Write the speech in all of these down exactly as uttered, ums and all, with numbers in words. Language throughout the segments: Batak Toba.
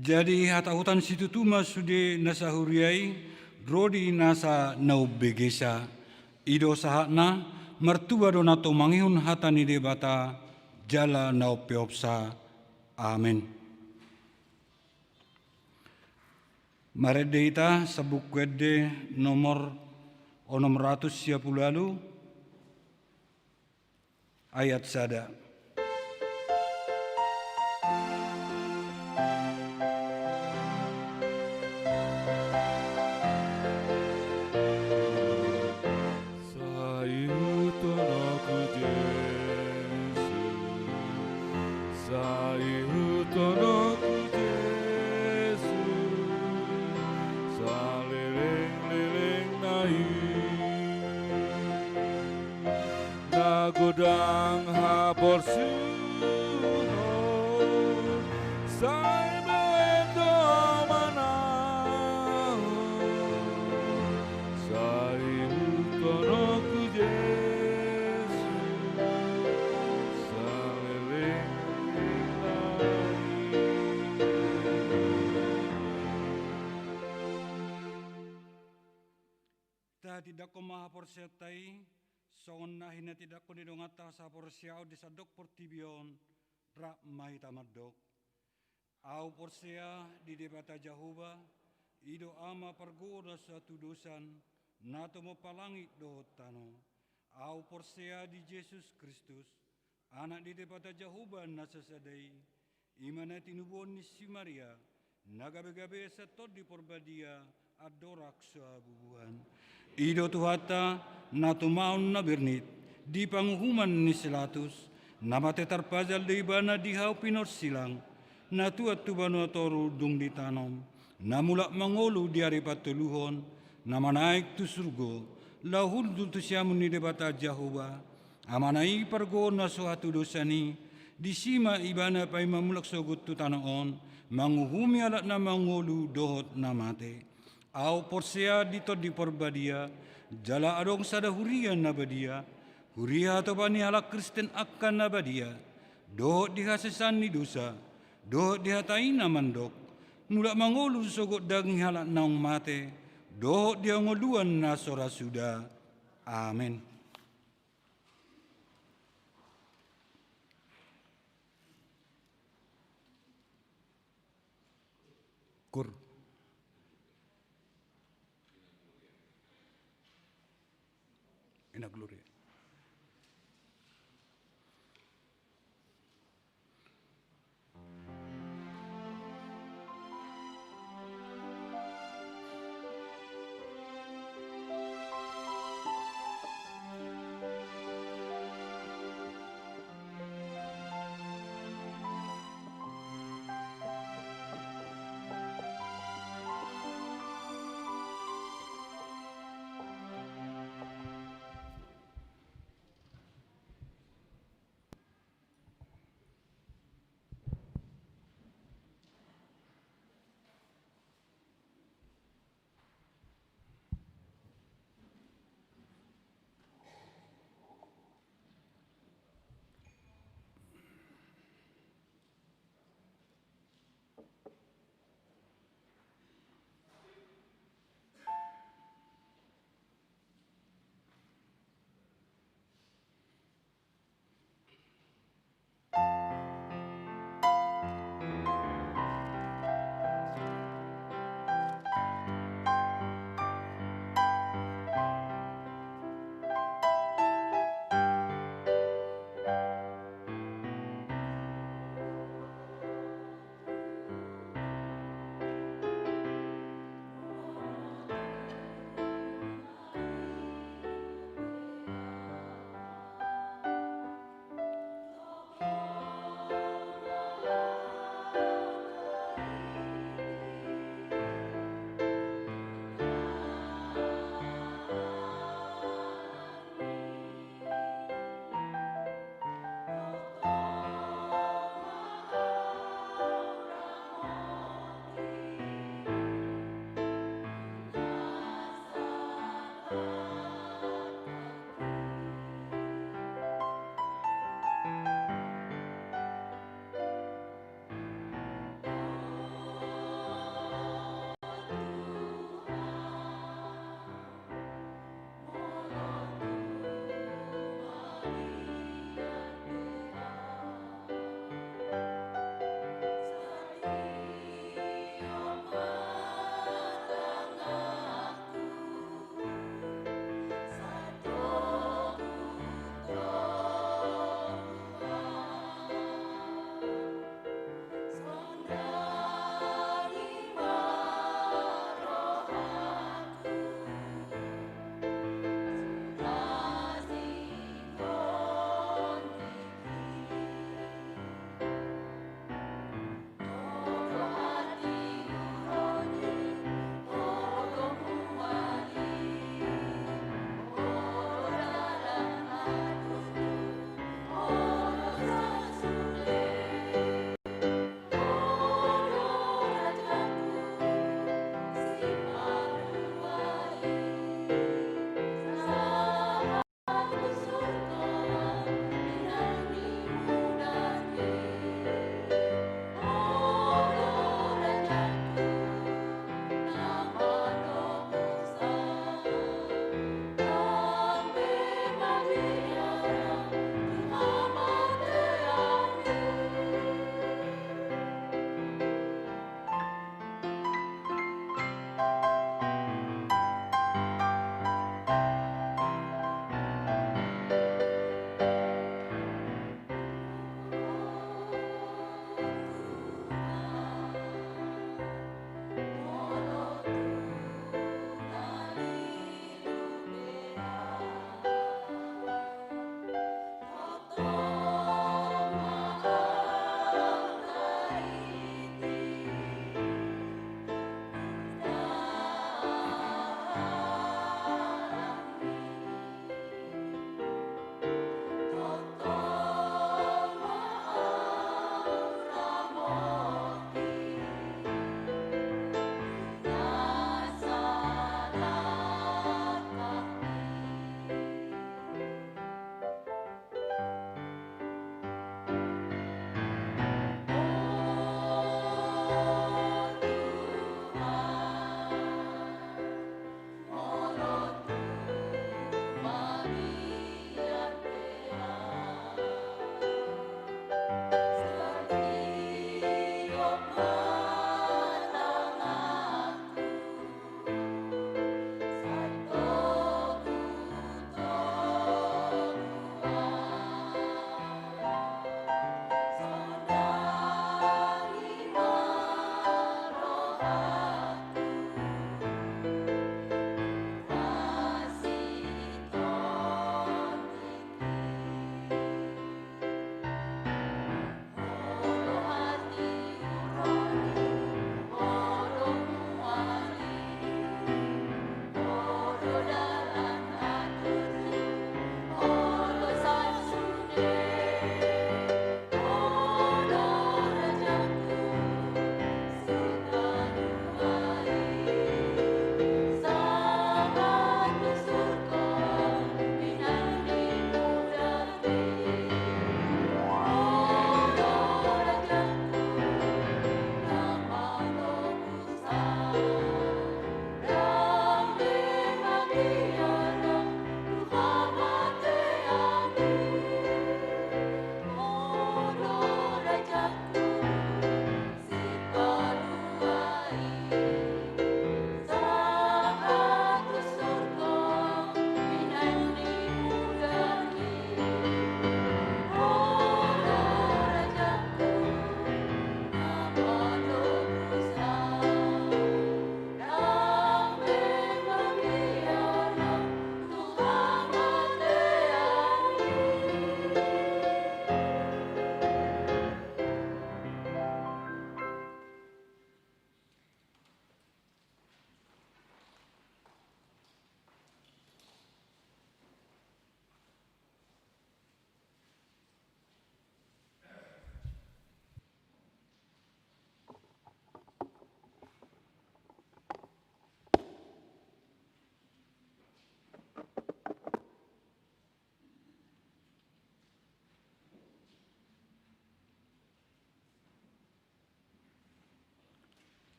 Jadi hatahutan situtu ma sude nasa huria i ro di nasa na umbegesa. I do sahatna, martua do na tumangihon hata ni Debata jala na umpeopsa. Amen. Marende hita Sambungku Ende nomor onom ratus sia pulu ualu, ayat sada. Sai ihuthon ho Jesus, sai ihuthon ho Jesus, saleleng-lelengna i. Na godang haporseaon, sai bahen do amanahon, sai ihuthon ho Jesus, saleleng-lelengna i. Tahatindangkon ma haporseaonta i, songon na hinatindangkon ni donganta saporseaon di sandok portibi on, rap ma hita mandok. Ahu porsea di Debata Jahowa, i do Ama pargogo na so hatudosan, na tumompa langit dohot tano. Ahu porsea di Jesus Kristus, Anak ni Debata Jahowa na sasada i, i ma na tinubuhon ni si Maria, na gabe-gabe sian Tondi Porbadia, andorang so habubuhan. I do Tuhanta, na tumahon na bernit di panguhuman ni si Latus, na mate tarpajal do ibana di hau pinorsilang, na tuat tu banua toru dung ditanom, na mulak mangolu di ari patoluhon, na manaek tu surgo, laho hundul tu siamun ni Debata Jahowa, Amana i pargogo na so hatudosan i, disi ma ibana paima mulak sogot tu tano on, manguhumi halak na mangolu dohot na mate. Ahu porsea di Tondi Porbadia, jala adong sada huria na badia, huria hatopan ni halak Kristen angka na badia, dohot di hasesaan ni dosa, dohot di hata i na mandok, mulak mangolu sogot daging halak naung mate, dohot di hangoluan na so ra suda. Amen. Kur. Ina Gloria.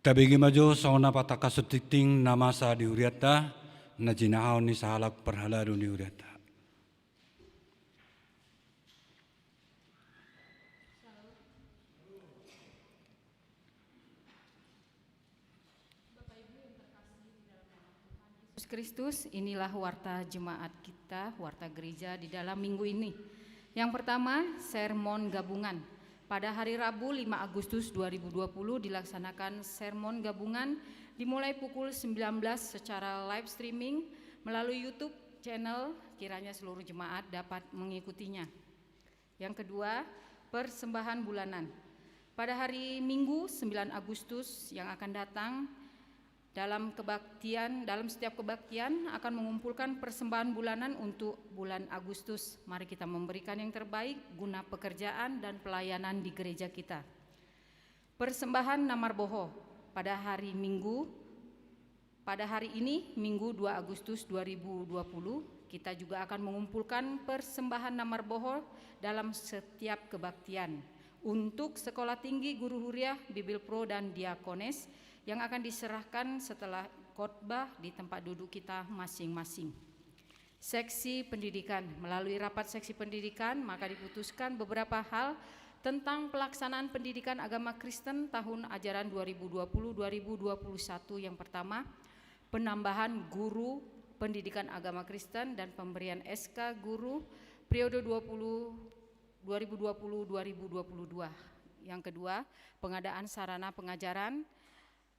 Tabege ma jo songon na patangkashon tingting na masa di hurianta, na jinahahon ni sahalak parhalado ni hurianta. Yesus Kristus, inilah warta jemaat kita, warta gereja di dalam minggu ini. Yang pertama, sermon gabungan. Pada hari Rabu, lima Agustus dua ribu dua puluh, dilaksanakan sermon gabungan dimulai pukul sembilan belas secara live streaming melalui YouTube channel, kiranya seluruh jemaat dapat mengikutinya. Yang kedua, persembahan bulanan. Pada hari Minggu, sembilan Agustus yang akan datang, dalam kebaktian, dalam setiap kebaktian akan mengumpulkan persembahan bulanan untuk bulan Agustus. Mari kita memberikan yang terbaik guna pekerjaan dan pelayanan di gereja kita. Persembahan na marboho. Pada hari Minggu, pada hari ini, Minggu, dua Agustus dua ribu dua puluh, kita juga akan mengumpulkan persembahan na marboho dalam setiap kebaktian untuk Sekolah Tinggi Guru Huriah, Bibelvrouw, dan Diakones yang akan diserahkan setelah khotbah di tempat duduk kita masing-masing. Seksi pendidikan. Melalui rapat seksi pendidikan, maka diputuskan beberapa hal tentang pelaksanaan pendidikan agama Kristen tahun ajaran dua ribu dua puluh dua ribu dua puluh satu. Yang pertama, penambahan guru pendidikan agama Kristen dan pemberian S K guru periode dua puluh, dua ribu dua puluh, dua ribu dua puluh dua. Yang kedua, pengadaan sarana pengajaran.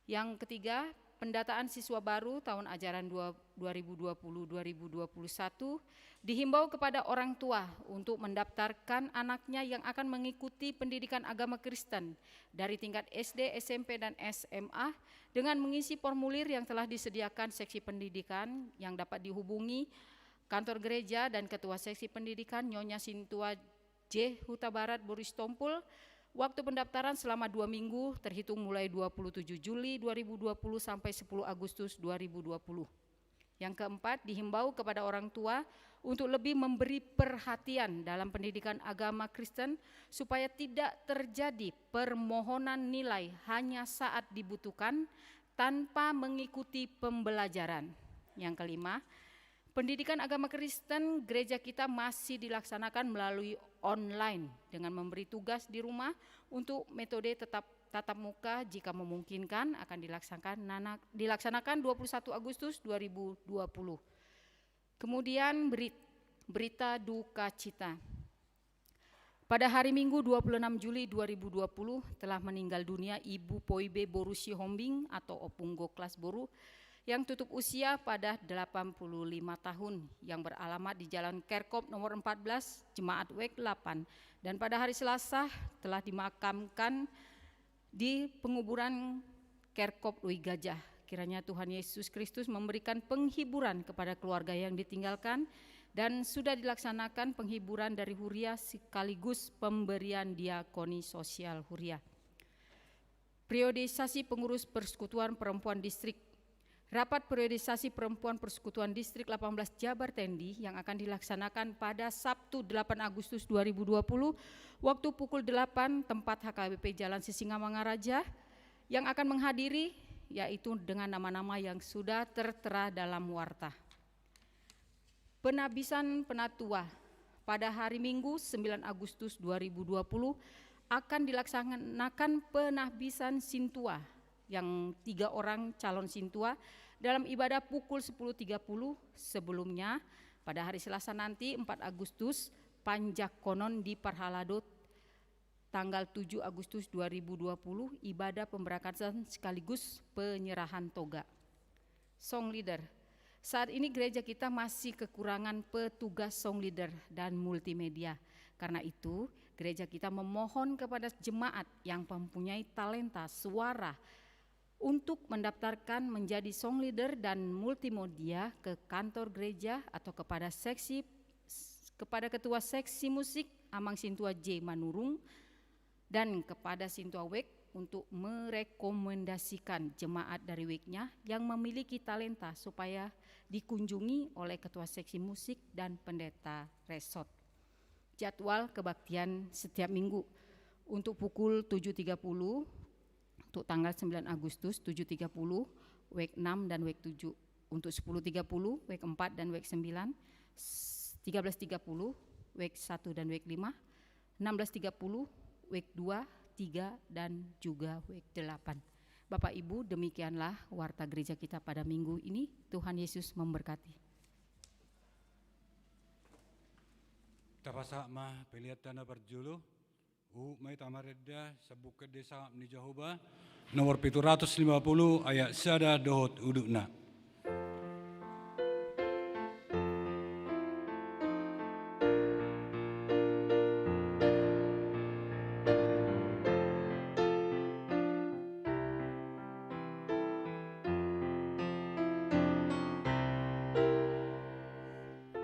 Yang ketiga, pendataan siswa baru tahun ajaran dua-, dua ribu dua puluh, dua ribu dua puluh satu, dihimbau kepada orang tua untuk mendaftarkan anaknya yang akan mengikuti pendidikan agama Kristen dari tingkat S D, S M P, dan S M A dengan mengisi formulir yang telah disediakan seksi pendidikan, yang dapat dihubungi kantor gereja dan ketua seksi pendidikan, Nyonya Sintua J Hutabarat, Boru Sitompul. Waktu pendaftaran selama dua minggu, terhitung mulai dua puluh tujuh Juli dua ribu dua puluh sampai sepuluh Agustus dua ribu dua puluh. Yang keempat, dihimbau kepada orang tua untuk lebih memberi perhatian dalam pendidikan agama Kristen supaya tidak terjadi permohonan nilai hanya saat dibutuhkan tanpa mengikuti pembelajaran. Yang kelima, pendidikan agama Kristen gereja kita masih dilaksanakan melalui online dengan memberi tugas di rumah untuk metode tetap tatap muka jika memungkinkan akan dilaksanakan nana-, dilaksanakan dua puluh satu Agustus dua ribu dua puluh. Kemudian berit-, berita duka cita. Pada hari Minggu dua puluh enam Juli dua ribu dua puluh telah meninggal dunia Ibu Poibe Boru Sihombing atau Opung Goklas Boru yang tutup usia pada delapan puluh lima tahun, yang beralamat di Jalan Kerkop nomor empat belas, Jemaat Wijk delapan. Dan pada hari Selasa telah dimakamkan di penguburan Kerkop Lui Gajah. Kiranya Tuhan Yesus Kristus memberikan penghiburan kepada keluarga yang ditinggalkan, dan sudah dilaksanakan penghiburan dari Huria sekaligus pemberian diakoni sosial Huria. Periodisasi pengurus Persekutuan Perempuan Distrik. Rapat periodisasi perempuan Persekutuan Distrik delapan belas Jabar Tendi yang akan dilaksanakan pada Sabtu, delapan Agustus dua ribu dua puluh, waktu pukul delapan, tempat H K B P Jalan Sisingamangaraja, yang akan menghadiri, yaitu dengan nama-nama yang sudah tertera dalam warta. Penahbisan penatua. Pada hari Minggu, sembilan Agustus dua ribu dua puluh, akan dilaksanakan penahbisan sintua yang tiga orang calon sintua dalam ibadah pukul sepuluh tiga puluh. Sebelumnya, pada hari Selasa nanti, empat Agustus, panjangkonon di parhalado tanggal tujuh Agustus dua ribu dua puluh, ibadah pemberangkatan sekaligus penyerahan toga. Song leader. Saat ini gereja kita masih kekurangan petugas song leader dan multimedia. Karena itu, gereja kita memohon kepada jemaat yang mempunyai talenta suara untuk mendaftarkan menjadi song leader dan multimedia ke kantor gereja atau kepada seksi, kepada ketua seksi musik Amang Sintua J Manurung dan kepada Sintua Wijk untuk merekomendasikan jemaat dari Wijknya yang memiliki talenta supaya dikunjungi oleh ketua seksi musik dan pendeta resort. Jadwal kebaktian setiap minggu untuk pukul tujuh tiga puluh, untuk tanggal sembilan Agustus, tujuh tiga puluh, wek enam dan wek tujuh. Untuk sepuluh tiga puluh, wek empat dan wek sembilan, s-, tiga belas tiga puluh, wek satu dan wek lima, enam belas tiga puluh, wek dua, tiga, dan juga wek delapan. Bapak Ibu, demikianlah warta gereja kita pada minggu ini. Tuhan Yesus memberkati. Tapasahat ma pelean ta na parjolo. Huhut ma hita marende, Sambungkon Ende Sangap ni Jahowa, nomor pitu ratus lima puluh, ayat sada dohot udutna.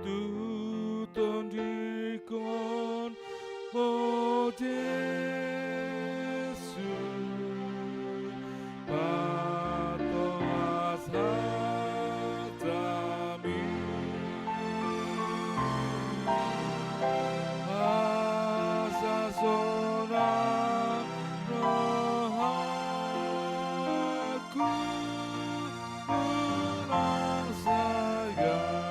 Tu tondingkon, o Jesus, patongas hami. Asa sonang rohaku, unang sai ganggu.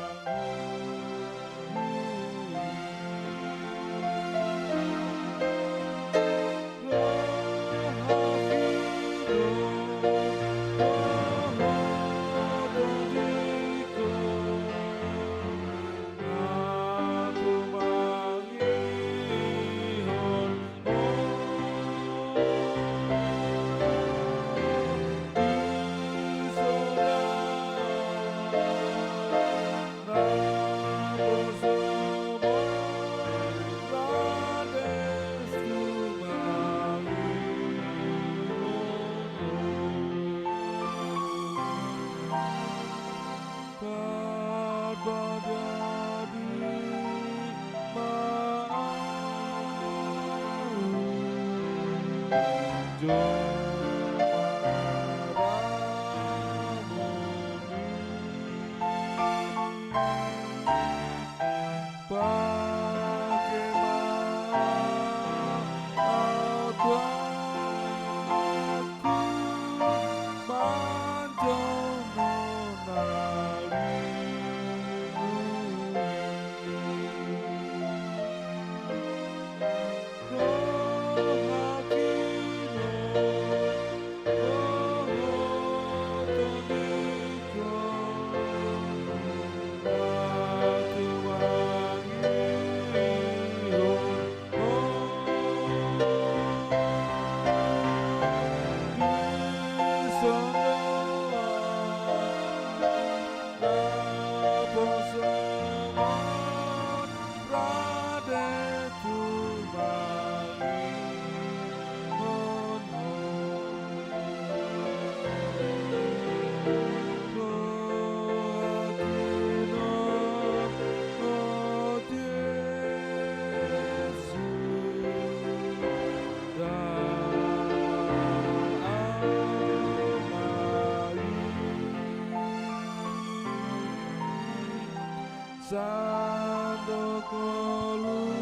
Sandok ngolungku,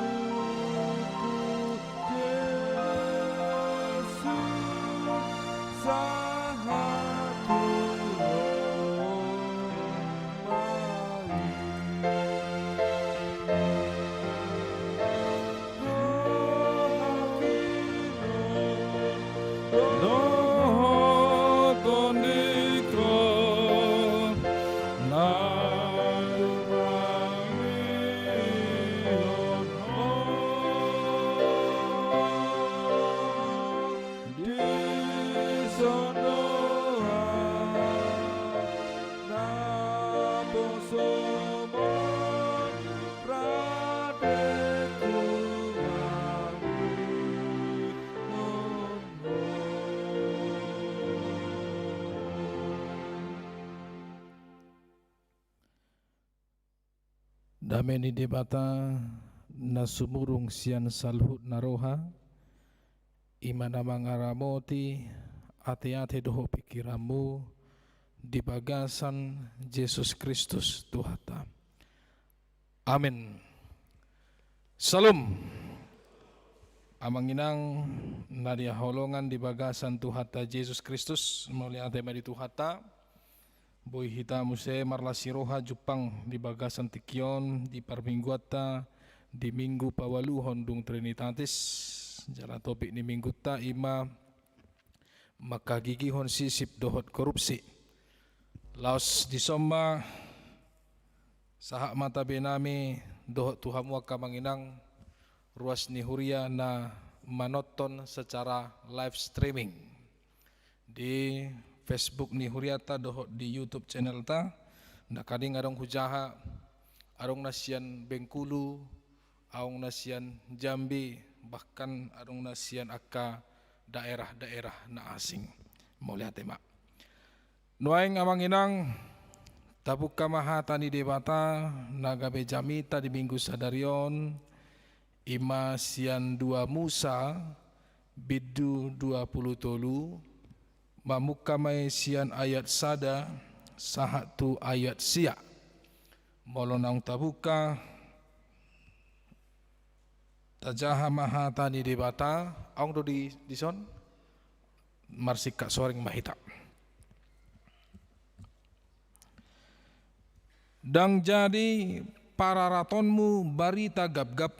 Jesus, sahat tu Roma i. Dame ni Debata na sumurung sian saluhutna roha, i ma na mangaramoti ateate dohot pingkiranmu di bagasan Jesus Kristus Tuhanta. Amen. Syalom. Amang inang na di haholongan di bagasan Tuhanta Jesus Kristus, mauliate ma di Tuhanta. Boi hita muse marlas ni roha jumpang di bagasan tingki on di parmingguanta di Minggu paualuhon dung Trinitatis. Jala topik ni minggunta ima mangkagigihon sisip dohot korupsi. Laos dison ma sahat ma tabe nami dohot tu hamu angka amang inang ruas ni huria na manonton secara live streaming di Facebook ni huriata dohot di YouTube channelta. Ndang adong hujaha, adong na sian Bengkulu, adong na sian Jambi, bahkan adong na sian angka daerah-daerah na asing. Mauliate ma. Nuaeng amang inang, tabuka ma hata ni Debata na gabe jamita di Minggu sadari on, ima sian dua Musa, bindu dua pulu tolu, mamungka ma i sian ayat sada sahat tu ayat sia. Molo naung tabuka, tajaha ma hata ni Debata. Adong do di, dison? Marsingkat soring ma hita. Ndang jadi pararatonmu barita gapgap,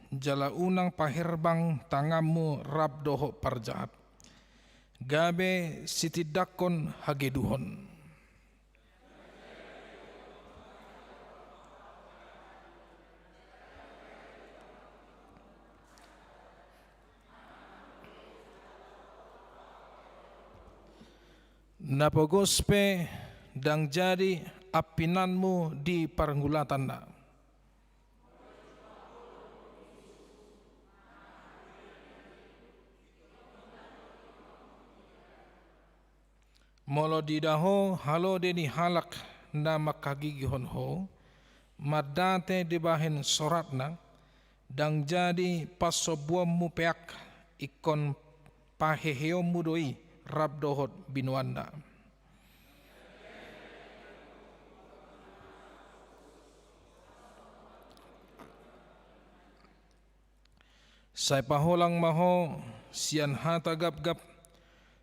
jala unang paherbang tanganmu rap dohot parjahat, gabe sitindangkon hageduhon. Na pogos pe ndang jadi ampinanmu di parngulatanna. Molo diida ho halode ni halak na mangkagigihon ho, mandate dibahen soratna, ndang jadi pasombuonmu peak, ingkon paheheonmu do i rap dohot binoanna. Sai paholang ma ho sian hata gapgap,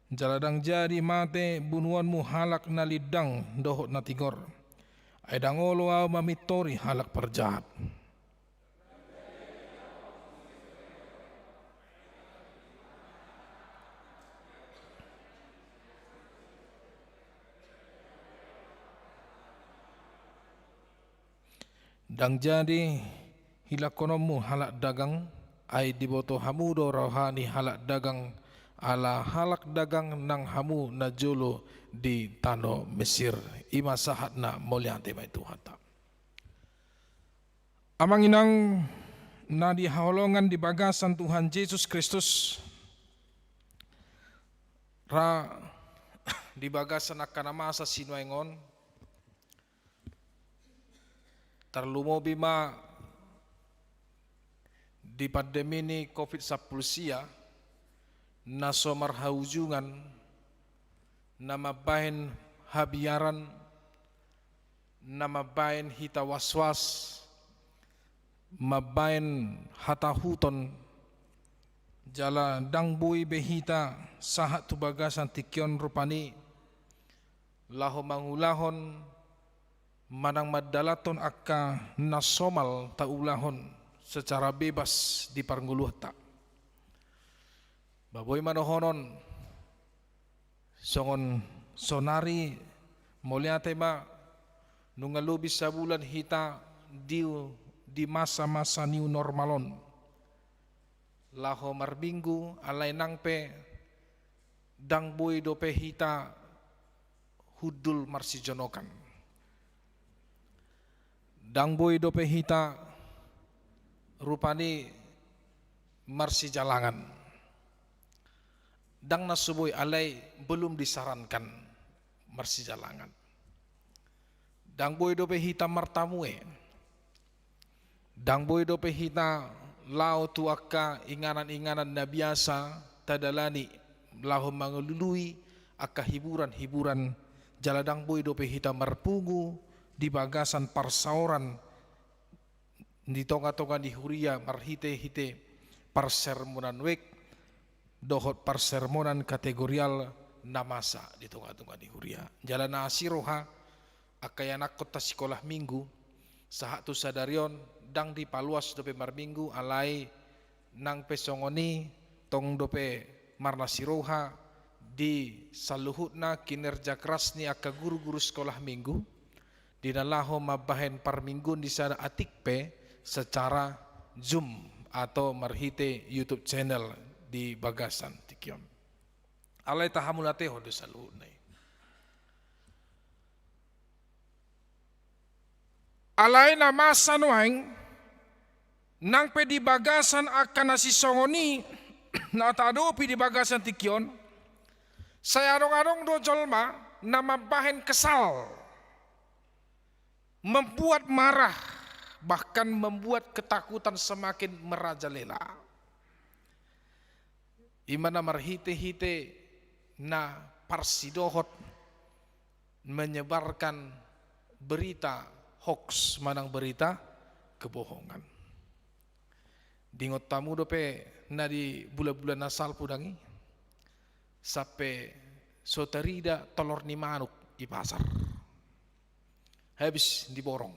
jala ndang jadi mate bunuonmu halak na lindang dohot na tigor. Ai ndang olo ahu mamintori halak parjahat. Ndang jadi hilangkononmu halak dagang, ai diboto hamu do roha ni halak dagang, ala halak dagang nang hamu najolo di tano Mesir. Ima sahatna, mauliate ma di Tuhanta. Amang inang na di haholongan di bagasan Tuhan Jesus Kristus, ra di bagasan angka na masa sinuaeng on, tarlumobi ma di pandemi ni covid sampulu sia, na so marhaujungan, na mambahen habiaran, na mambahen hita waswas, mambahen hatahuton, jala ndang boi be hita sahat tu bagasan tingki on rupani, laho mangulahon manang mandalanhon angka na somal taulahon secara bebas di parngoluanta. Ba boi ma dohonon, songon sonari, mauliate ma, nunga lobi sabulan hita di, di masa-masa new normal on. Laho marminggu, alai nang pe ndang boi dope hita hundul marsijonokan. Ndang boi dope hita rupani marsijalangan. Ndang na so boi, alai belum disarankan marsijalangan. Ndang boi dope hita martamue. Ndang boi dope hita laho tu angka inganan-inganan na biasa tadalani laho mangalului angka hiburan-hiburan, jala ndang boi dope hita marpungu di bagasan parsaoran di tonga-tonga ni huria marhite-hite parsermonan wijk dohot parsermonan kategorial na masa di tonga-tonga ni huria. Jala na asi roha, angka ianakhonta sikola minggu, sahat tu sadari on ndang dipaluas dope marminggu, alai nang pe songon i, tong dope marnasi roha di saluhutna kinerja keras ni angka guru-guru sikola minggu, di na laho mambahen parmingguon di sada atik pe secara Zoom atau marhite YouTube channel di bagasan tingki on. Alai tahamauliatehon do saluhutna i. Alai na masa nuaeng, nang pe di bagasan angka na sisongon i na taadopi di bagasan tingki on, sai adong-adong do jolma na mambahen kesal, membuat marah, bahkan membuat ketakutan semakin merajalela. I ma na marhite-hite na parsidohot menyebarkan berita hoax manang berita kebohongan. Diingot hamu dope na di bulan-bulan na salpu dang i, sampe so tarida tolor ni manuk i pasar. Habis diborong.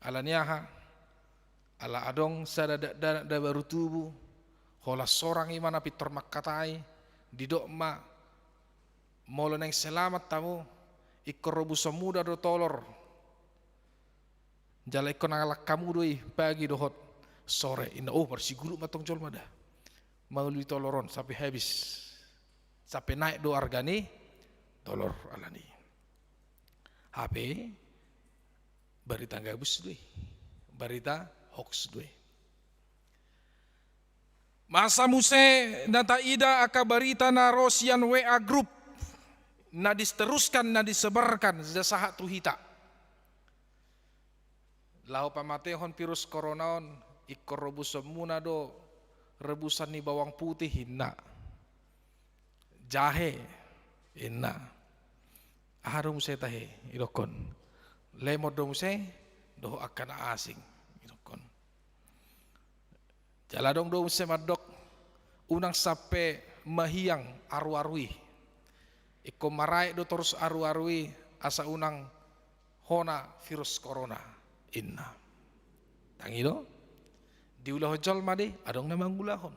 Ala ni aha? Ala adong sada dakdanak da baru tubu, holan sorang i ma na pintor mangkatai, didok ma, molo naeng selamat hamu, ingkon robusonmuna do tolor. Jala ingkon alangka hamu do i pagi dohot sore, inna. Oh, marsiguluk ma tong jolma da. Mangolu tolor on sampe habis. Sampe naek do arga ni tolor ala ni. Hape barita gabus do i. Barita hoax do i. Masa muse na taida angka barita na ro sian W A grup, na diteruskan, na disebarkan, sahat tu hita. Laho pamatehon virus corona on, ingkon robusonmuna do rebusan ni bawang putih, inna. Jahe, inna. Aha do muse tahe, idokkon. Lemon do muse, dohot angka na asing, idokkon. Jala adong do muse mandok, unang sampe mahiang aru-aru i. Ingkon maraek do torus aru-aru i, asa unang hona virus corona, inna. Dang i do? Diulahon jolma do i, adong na mangulahon.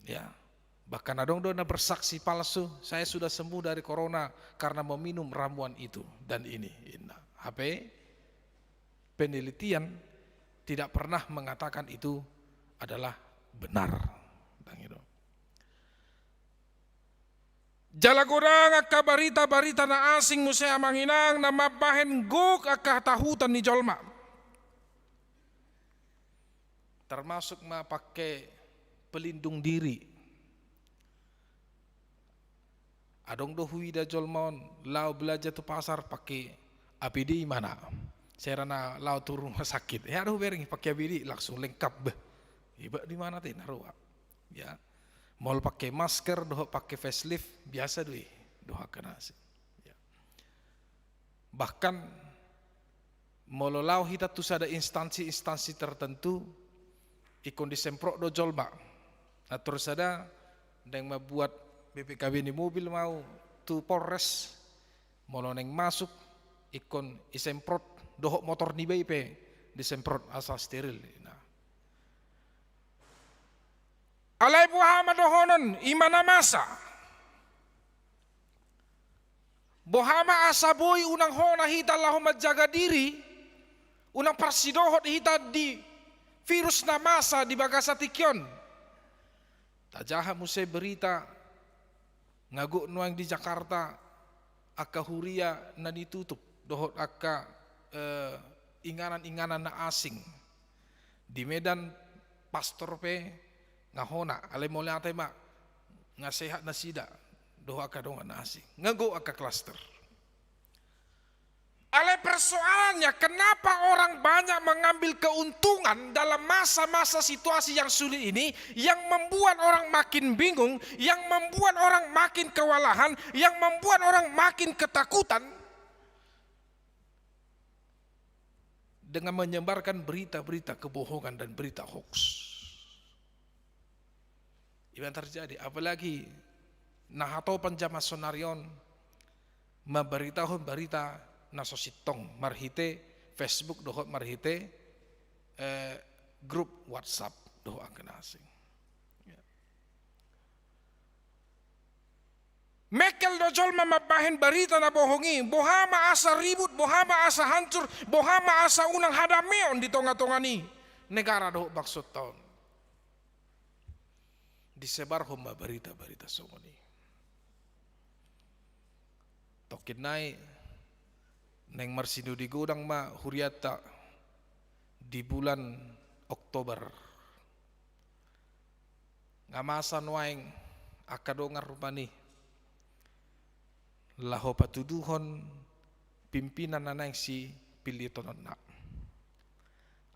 Ya. Bahkan adong do na bersaksi palsu, saya sudah sembuh dari corona karena meminum ramuan itu dan ini, inna. Hape penelitian tidak pernah mengatakan itu adalah benar. Dang i do. Jala godang angka barita-barita na asing muse, amang inang, na mambahen gok angka hatahuton ni jolma. Termasuk ma pake pelindung diri. Adong do huida jolma on laho belanja tu pasar pake A P D imana. Sai ra na laho tu rumah sakit, hea do hubereng pake A P D, langsung lengkap, bah. Iba di mana te na roa. Ya. Molo pake masker dohot pake facelift, biasa do i. Dohot angka na asing. Ya. Bahkan molo laho hita tu sada instansi-instansi tertentu, ingkon disemprot do jolma. Atur sada, naeng mambuat B P K B ni mobil ma au tu Polres, molo naeng masuk, ingkon isemprot, dohot motor niba i pe disemprot asa steril. Nah. Alai boha ma dohonon, i ma na masa. Boha ma asa boi unang hona hita laho manjaga diri, unang parsidohot hita di virus na masa di bagasan tingki on. Tajaha muse berita, nga gok nuaeng di Jakarta, angka huria na ditutup, dohot angka, eh, inganan-inganan na asing. Di Medan, pastor pe nga hona, alai mauliate ma, nga sehat nasida, dohot angka dongan na asing. Nga gok angka klaster. Alai persoalannya, kenapa orang banyak mengambil keuntungan dalam masa-masa situasi yang sulit ini, yang membuat orang makin bingung, yang membuat orang makin kewalahan, yang membuat orang makin ketakutan? Dengan menyebarkan berita-berita kebohongan dan berita hoax. Ima na terjadi, apalagi na hatopan jaman sonari on mambaritahon barita na so sintong marhite Facebook dohot marhite, eh, grup WhatsApp dohot angka na asing. Ya. Mengkel do jolma mambahen barita na bohong i, boha ma asa ribut, boha ma asa hancur, boha ma asa unang hadameon di tonga-tonga ni negara dohot bangsonta on. Disebarhon ma barita-barita songon i. Tongkin nai naeng marsinodi godang ma hurianta di bulan Oktober. Nga masa nuaeng angka dongan rupani laho patuduhon pimpinan na naeng sipillitononna.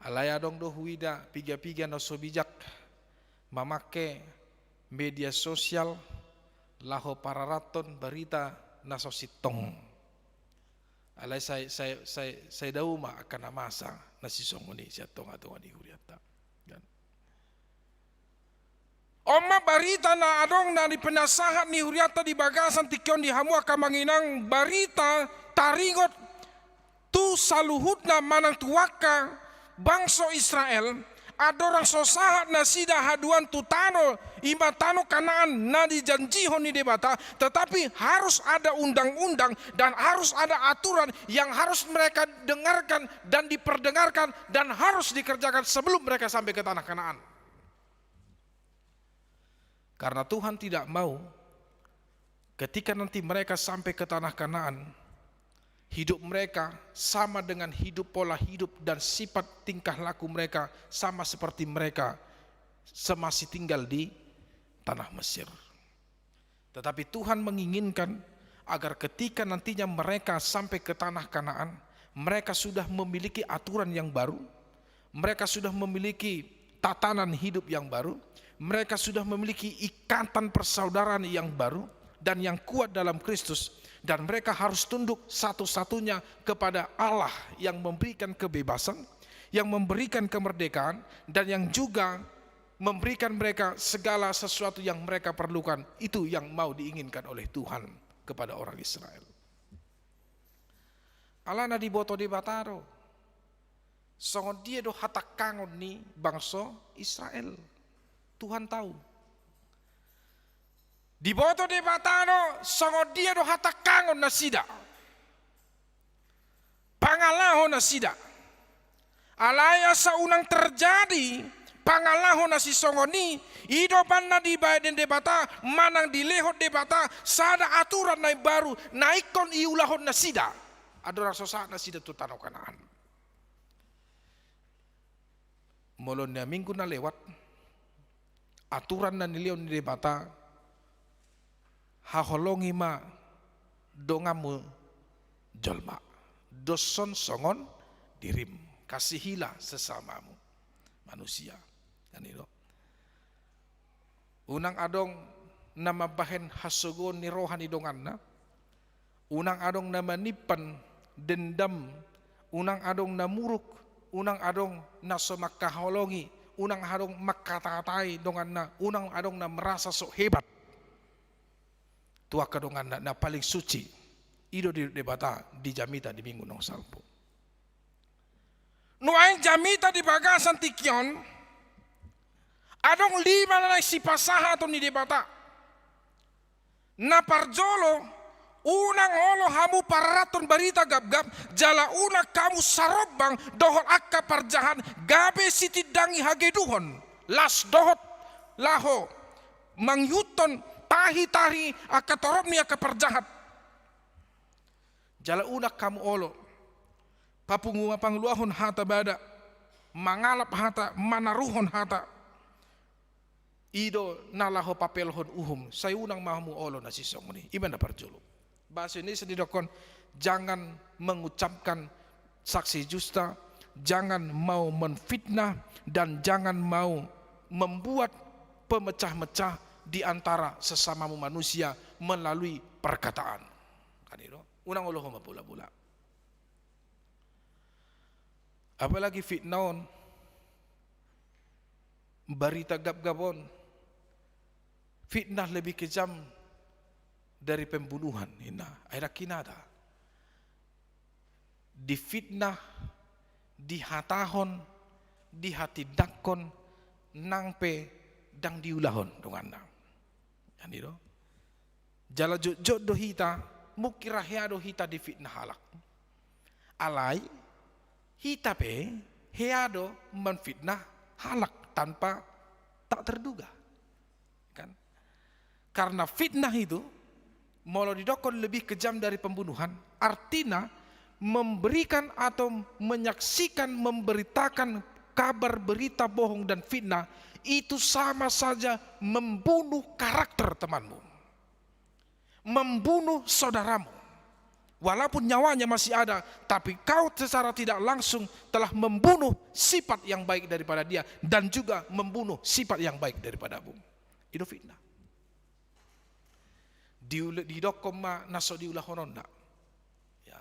Alai adong do huida piga-piga na so bijak mamangke media sosial laho pararathon barita na so sintong. Alai sai, sai, sai, sai dao ma angka na masa na sisongon i sian tonga-tonga ni hurianta. On ma barita na adong na di penasahat ni hurianta di bagasan tingki on di hamu angka amang inang, barita taringot tu saluhutna manang tu angka bangso Israel, andorang so sahat nasida haduan tu tano, ima tano Kanaan na dijanjihon ni Debata, tetapi harus ada undang-undang dan harus ada aturan yang harus mereka dengarkan dan diperdengarkan dan harus dikerjakan sebelum mereka sampai ke tanah Kanaan. Karena Tuhan tidak mau ketika nanti mereka sampai ke tanah Kanaan, hidup mereka sama dengan hidup, pola hidup dan sifat tingkah laku mereka sama seperti mereka semasa tinggal di tanah Mesir. Tetapi Tuhan menginginkan agar ketika nantinya mereka sampai ke tanah Kanaan, mereka sudah memiliki aturan yang baru, mereka sudah memiliki tatanan hidup yang baru, mereka sudah memiliki ikatan persaudaraan yang baru dan yang kuat dalam Kristus, dan mereka harus tunduk satu-satunya kepada Allah yang memberikan kebebasan, yang memberikan kemerdekaan, dan yang juga memberikan mereka segala sesuatu yang mereka perlukan. Itu yang mau diinginkan oleh Tuhan kepada orang Israel. Alana diboto Debata do songon dia do hatangkangon ni bangso Israel. Tuhan tahu. Diboto Debata do songon dia do hatangkangon nasida, pangalaho nasida. Alai asa unang terjadi pangalaho na sisongon i, i do umbahen na dibaen Debata manang dilehon Debata sada aturan na imbaru na ingkon iulahon nasida andorang so sahat nasida tu tano Kanaan. Molo na minggu na lewat, aturan na nilehon ni Debata, haholongi ma donganmu jolma, doshon songon dirim, kasihilah sesamamu manusia. Kan i do. Unang adong na mambahen hasogoon ni roha ni donganna, unang adong na manimpan dendam, unang adong na muruk, unang adong na so mangkaholongi, unang adong mangkata-katai donganna, unang adong na merasa sok hebat tu angka donganna na paling suci. I do didok Debata di jamita di minggu naung salpu. Nuaeng jamita di bagasan tingki on, adong lima na naeng sipasahaton ni Debata. Na parjolo, unang olo hamu pararathon barita gapgap, jala unang hamu sarombang dohot angka parjahat, gabe sitindangi hageduhon, las dohot laho mangihuthon tahi-tahi angka torop ni angka parjahat. Jala unang hamu olo papungu mapangluahon hata bada, mangalap hata, manaruhon hata. I do na laho papelohon uhum, sai unang ma hamu olo na sisongon i. Ima na parjolo. Bahasa Indonesia didokkon, jangan mengucapkan saksi dusta, jangan mau menfitnah, dan jangan mau membuat pemecah-mecah di antara sesamamu manusia melalui perkataan. Kan i do. Unang olo hamu mambola-bola. Apalagi fitnah on, barita gapgap on, Fitnah lebih kejam dari pembunuhan, inna. Ai ndang hinada. Difitnah, dihatahon, dihatindangkon, nang pe ndang diulahon donganna. Kan i do. Jala jotjot do hita, mungkin ra hea do hita difitnah halak. Alai, hita pe hea do memfitnah halak tanpa tak terduga. Kan? Karena fitnah itu, molo didokkon lebih kejam dari pembunuhan, artina memberikan atau menyaksikan, memberitakan kabar berita bohong dan fitnah, itu sama saja membunuh karakter temanmu. Membunuh saudaramu. Walaupun nyawanya masih ada, tapi kau secara tidak langsung telah membunuh sifat yang baik daripada dia dan juga membunuh sifat yang baik daripadamu. I do fitnah. Diul-, didokkon ma na so diulahononna. Ya.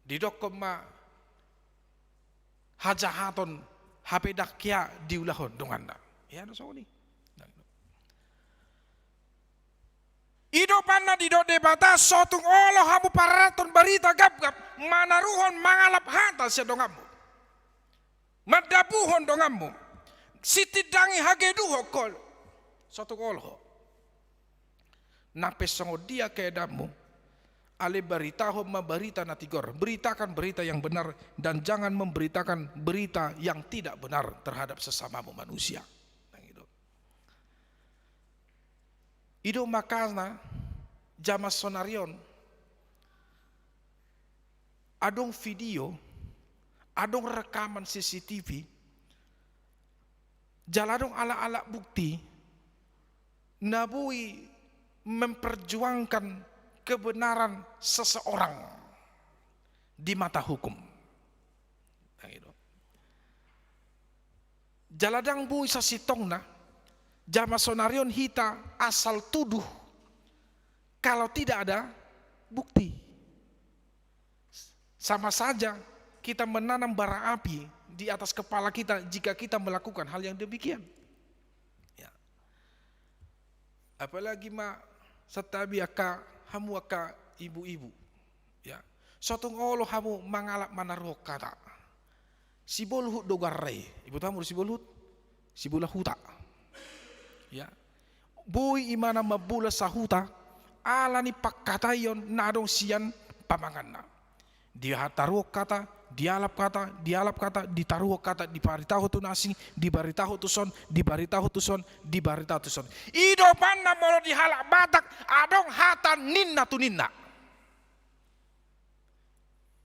Didokkon ma hajahaton, hape ndang hea diulahon donganna. Ya, na songon i. I do umbahen na didok Debata, so tung olo hamu pararathon barita gapgap, manaruhon mangalap hata sian donganmu. Mandabuhon donganmu. Sitindangi hageduhon ho. So tung olo ho. Nang pe songon dia keadaanmu, alai baritahon ma barita na tigor. Beritakan berita yang benar dan jangan memberitakan berita yang tidak benar terhadap sesamamu manusia. Nang i do. I do makana, jaman sonari on, adong video, adong rekaman C C T V, jala adong alat-alat bukti, na boi memperjuangkan kebenaran seseorang di mata hukum. Nang i do. Jala ndang boi sasintongna, jaman sonari on hita asal tuduh, kalau tidak ada bukti. Sama saja kita menanam bara api di atas kepala kita jika kita melakukan hal yang demikian. Ya. Apalagi ma santabi angka, hamu angka ibu-ibu. Ya. So tung olo hamu mangalap manaruhon hata. Sibolhut do goarna i. Iboto hamu do Sibolhut? Sibola huta. Ya. Boi ibana mambola sahuta, ala ni pangkataion na adong sian pamanganna. Ditaruhon hata, dialap hata, dialap hata, ditaruhon hata, dibaritahon tu na asing, dibaritahon tu son, dibaritahon tu son, dibaritahon tu son. I do umbahen na molo di halak Batak, adong hata ninna tu ninna.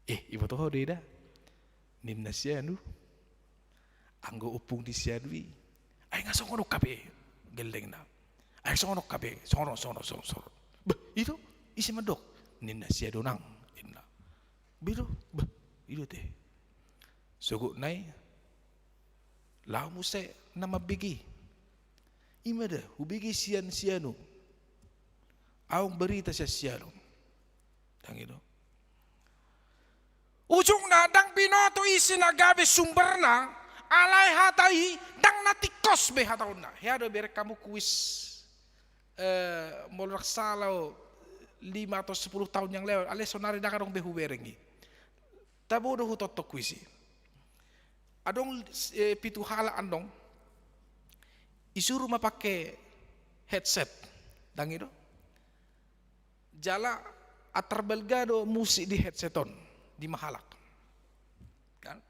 Eh, iboto ho do i da. Ninna si anu. Anggo ompung ni si anu i. Ai nga songon on hape. Gellengna. Ai songon on hape. Songon on, songon on, songon on, songon on. Bah, i do. Ise mandok? Ninna si anu nang. Ninna. Bah, i do. Bah, i do te. Sogot nai. Laho muse na mambege. I ma da, hubege sian si anu. Adong barita sian si anu. Ndang i do. Ujungna ndang binoto ise na gabe sumberna, alai hata i ndang na tingkos be hataonna. Hea do bereng hamu kuis, eh, molo ndang sala ho, lima atau sepuluh tahun yang lewat, alai sonari ndang adong be hubereng i. Tabo do hutonton kuis i. Adong, eh, pitu halak annon, isuru ma pake headset. Ndang i do. Jala antar balga do musik di headset on, di ma halak. Kan?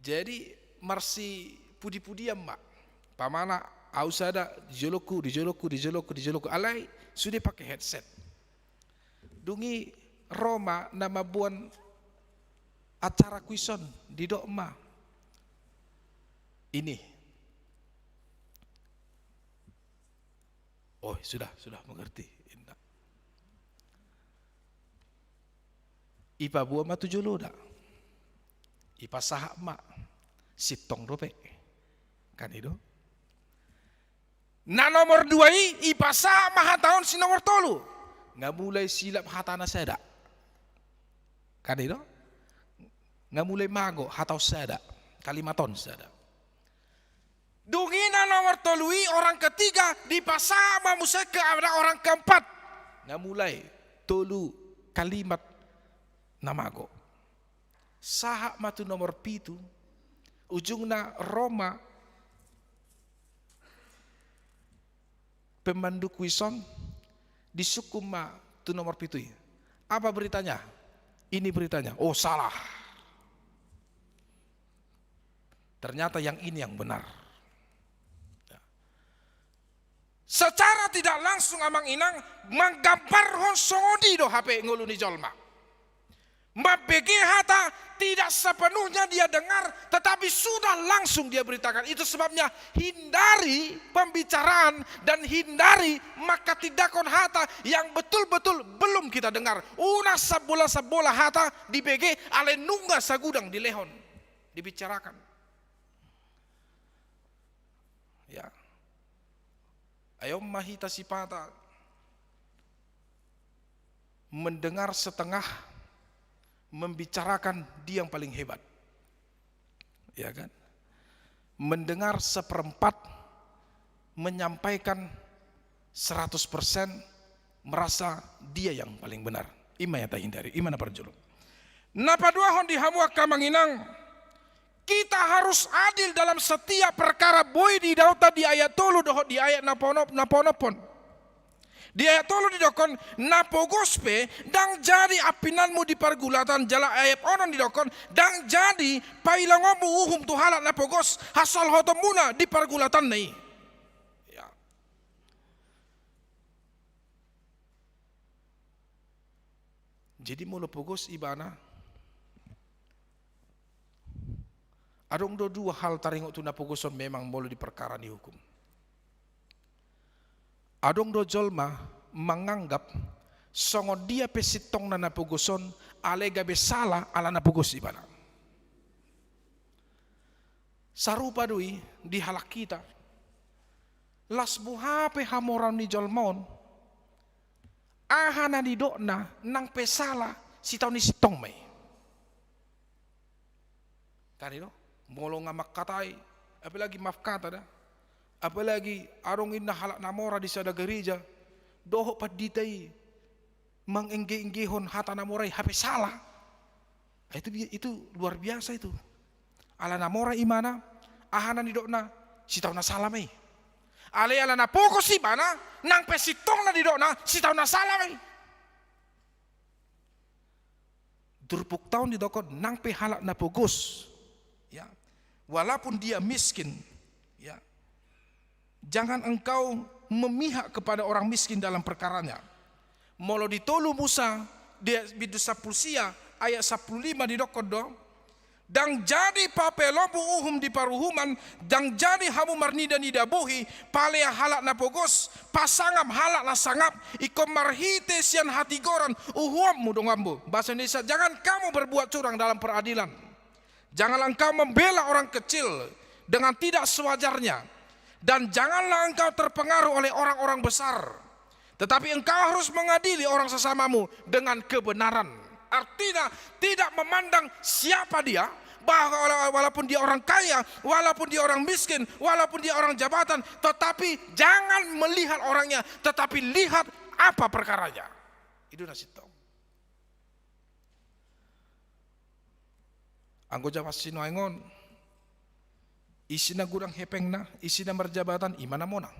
Jadi, marsipudi-pudian ma. Umpamana, au sada, di jolongku, di jolongku, di jolongku, di jolongku. Alai, sude pake headset. Dung i ro ma na mamboan acara kuis on, didok ma. Ini. Oh, sudah, sudah mengerti. Inna. Ipaboa ma tu jolo da. Ipasahat ma. Sintong dope. Kan i do. Na nomor dua i, ipasahat ma hata on si nomor tolu. Nga mulai silap hatana sada. Kan i do. Nga mulai mago hata on sada. Kalimat on sada. Dung i na Nomor tolu i, orang ketiga, dipasahat ma muse ke ada orang keempat. Nga mulai tolu kalimat na mago. Sahat ma tu nomor pitu, ujungna ro ma pemanduk wison, disungkun ma tu nomor pitu i. Apa beritanya? Ini beritanya. Oh, salah. Ternyata yang ini yang benar. Ya. Secara tidak langsung, amang inang, manggambarhon songon i do hape ngolu ni jolma. Mambege hata, tidak sepenuhnya dia dengar, tetapi sudah langsung dia beritakan. Itu sebabnya hindari pembicaraan dan hindari manghatindanghon hata yang betul-betul belum kita dengar. Unang sambola-sambola hata dibege, alai nunga sagudang dilehon, dibicarakan. Ya. Ai on ma hita sipata mendengar setengah, membicarakan dia yang paling hebat. Ya kan? Mendengar seperempat, menyampaikan seratus persen, merasa dia yang paling benar. I ma yang tahindari, i ma na parjolo. Na paduahon di hamu angka amang inang, kita harus adil dalam setiap perkara. Boi didaonta di ayat tolu dohot di ayat na paonop-, na paonophon. Di ayat tolu didokhon, na pogos pe ndang jadi ampinanmu di pargulatan, jala ayat onom didokhon, ndang jadi pailongonmu uhum tu halak na pogos hasalhotonmuna di pargulatanna i. Ya. Jadi molo pogos ibana, adong do dua hal taringot tu na pogos on memang molo di perkara ni hukum. Adong do jolma manganggap songon dia pe sintongna na pogos on, alai gabe sala ala na pogos ibana. Sarupa do i di halak hita. Las boha pe hamoraon ni jolma on, aha na nidokna nang pe sala, sitao ni sintong ma i. Kan i do, molo nga mangkatai, apalagi maaf kata da, apalagi adong inna halak na mora di sada gareja dohot pandita i, mangengge-enggehon hata na mora i hape sala. Itu bi-, itu luar biasa itu. Ala na mora ibana, aha na nidokna, sitao na sala ma i. Alai ala na pogos ibana, nang pe sintong na nidokna, sitao na sala ma i. Turpukta on didokhon nang pe halak na pogos, ya, walaupun dia miskin, ya, jangan engkau memihak kepada orang miskin dalam perkaranya. Molo di tolu Musa, di bindu sampulu sia, ayat sampulu lima didokhon do, ndang jadi papelomu uhum di paruhuman, ndang jadi hamu marnida-nida bohi, palea halak na pogos, pasangap halak na sangap, ingkon marhite sian hatigoran uhumonmu donganmu. Bahasa Indonesia, jangan kamu berbuat curang dalam peradilan. Janganlah engkau membela orang kecil dengan tidak sewajarnya, dan janganlah engkau terpengaruh oleh orang-orang besar. Tetapi engkau harus mengadili orang sesamamu dengan kebenaran. Artinya, tidak memandang siapa dia, bahwa wala-, walaupun dia orang kaya, walaupun dia orang miskin, walaupun dia orang jabatan, tetapi jangan melihat orangnya, tetapi lihat apa perkaranya. Itu na sintong. Anggo jaman sinuaeng on, ise na godang hepengna, ise na marjabatan, i ma na monang.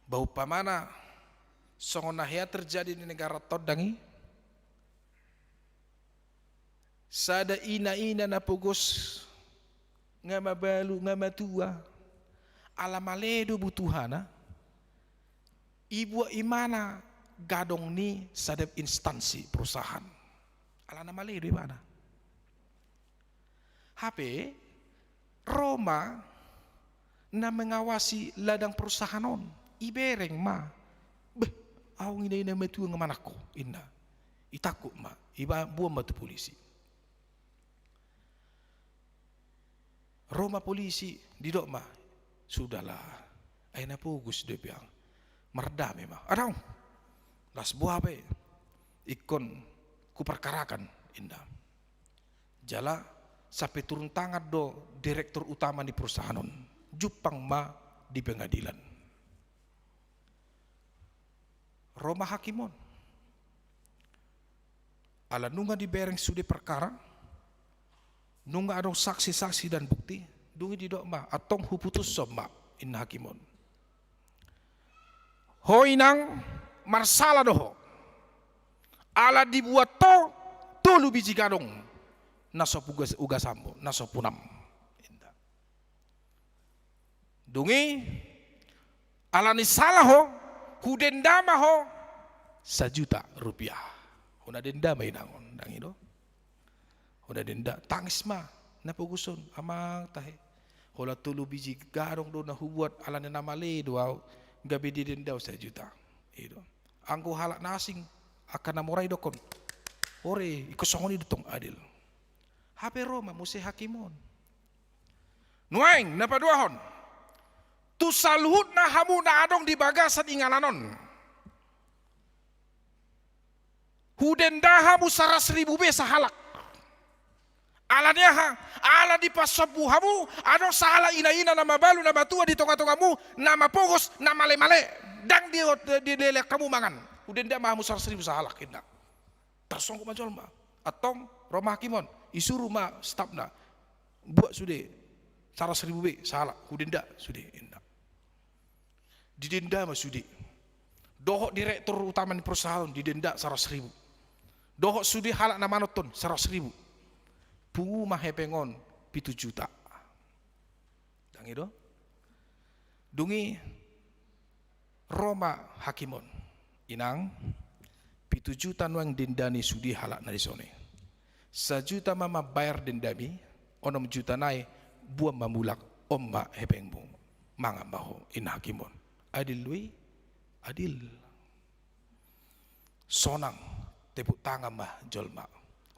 Ba umpamana, songon na hea terjadi di negara tondang i, sada ina-ina na pogos, nga mabalu, nga matua, ala male do butuhana, ibuat ibana gadong ni sada instansi perusahaan. Ala na male do ibana. Hape, ro ma na mengawasi ladang perusahaan on, ibereng ma. Beh, ahu ina-ina matua nga manangko, inna. Itangkup ma, iba-, boan ma tu polisi. Ro ma polisi, didok ma, sudahlah, ai na pogos do i pe, mardame ma. Adong, las boha pe, ingkon huperkarakan, inna. Jala Sampe turun tangan do direktur utama ni perusahaan on. Jumpang ma di pengadilan. Ro ma hakim on. Ala nunga dibereng sude perkara, nunga adong saksi-saksi dan bukti, dung i didok ma, antong huputushon ma, inna hakim on. Ho inang, marsala do ho. Ala dibuat ho tolu biji gadong na so pugas ugasan bo, na so punam. Inna. Dung i, ala ni sala ho, hudenda ma ho sajuta rupiah. Hona denda ma inang on, ndang i do. Hona denda, tangis ma na pogos on, amang tahe. Holan tolu biji gadong do na hubuat, ala ni na male do au, gabe didenda ho sajuta. I do. Anggo halak na asing, angka na mora i dokkon. Ore, ingkon songon i do tong adil. Hape ro ma muse hakim on. Nuaeng na paduahon. Tu saluhutna hamu na adong di bagasan inganan on. Hudenda hamu saras ribu be sahalak. Ala ni aha? Ala dipasombu hamu, adong sahalak ina-ina na mabalu na matua di tonga-tongamu, na mapogos, na male-male. Ndang di, di, dilehon hamu mangan. Hudenda ma hamu saras ribu sahalak, inna. Tarsonggot ma jolma. Antong, ro ma hakim on. Isuru ma stafna. Buat sude. Saras ribu be sahalak. Hudenda sude, inna. Didenda ma sude. Dohot direktur utama ni perusahaan, didenda saras ribu. Dohot sude halak na manonton, saras ribu. Pungu ma hepeng on pitu juta. Ndang i do. Dung i ro ma hakim on. Inang, pitu juta nuaeng denda ni sude halak na dison i. Sajuta ma mambayar dendami, onom juta nai, boan ma mulak, on ma hepengmu. Mangan ma ho, inna hakim on. Adil do i, adil. Sonang, tepuk tangan ma jolma.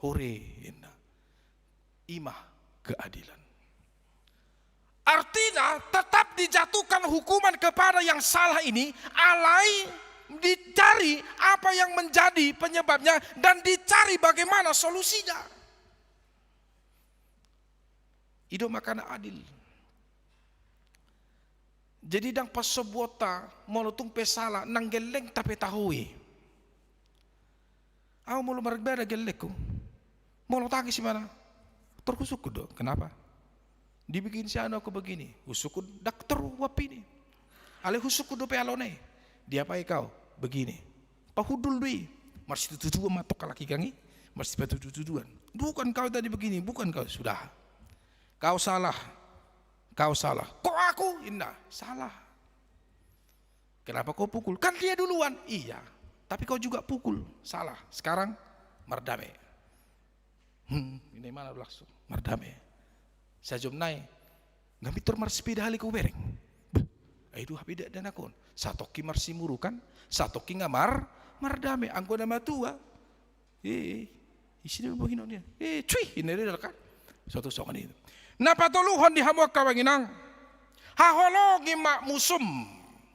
Ore, inna. I ma keadilan. Artinya, tetap dijatuhkan hukuman kepada yang salah ini, alai dicari apa yang menjadi penyebabnya dan dicari bagaimana solusinya. I do makana adil. Jadi ndang pasombuonta, molo tung pe sala, nang gellengta pe taho i. Au molo maribadah gellengku, molo tangis ibana, tor husungkun do, kenapa? Dibikin si anu aku begini, husungkun ndang tor huampini. Alai husungkun dope alona i, diapai kau? Begini. Pahundul do i, marsitutu-tutuan ma tong halak i kan i, marsipatutu-tutuan. Bukan kau tadi begini, bukan kau, sudah. Kau salah. Kau salah. Kok aku? Inna, salah. Kenapa kau pukul? Kan dia duluan. Iya. Tapi kau juga pukul. Salah. Sekarang mardame. Hmm, inna ibana langsung. Mardame. Sajom nai. Nga pintor marsepeda hali kau bereng. Beh, ai do hape dakdanak on. Satongkin marsimurukan. Satongkin nga mar, mardame. Anggo na matua. Eh, isi do bohinon dia. Eh, cuih, inna dia kan. Suatu songon i. Na patoluhon di hamu angka amang inang. Haholongi ma musum.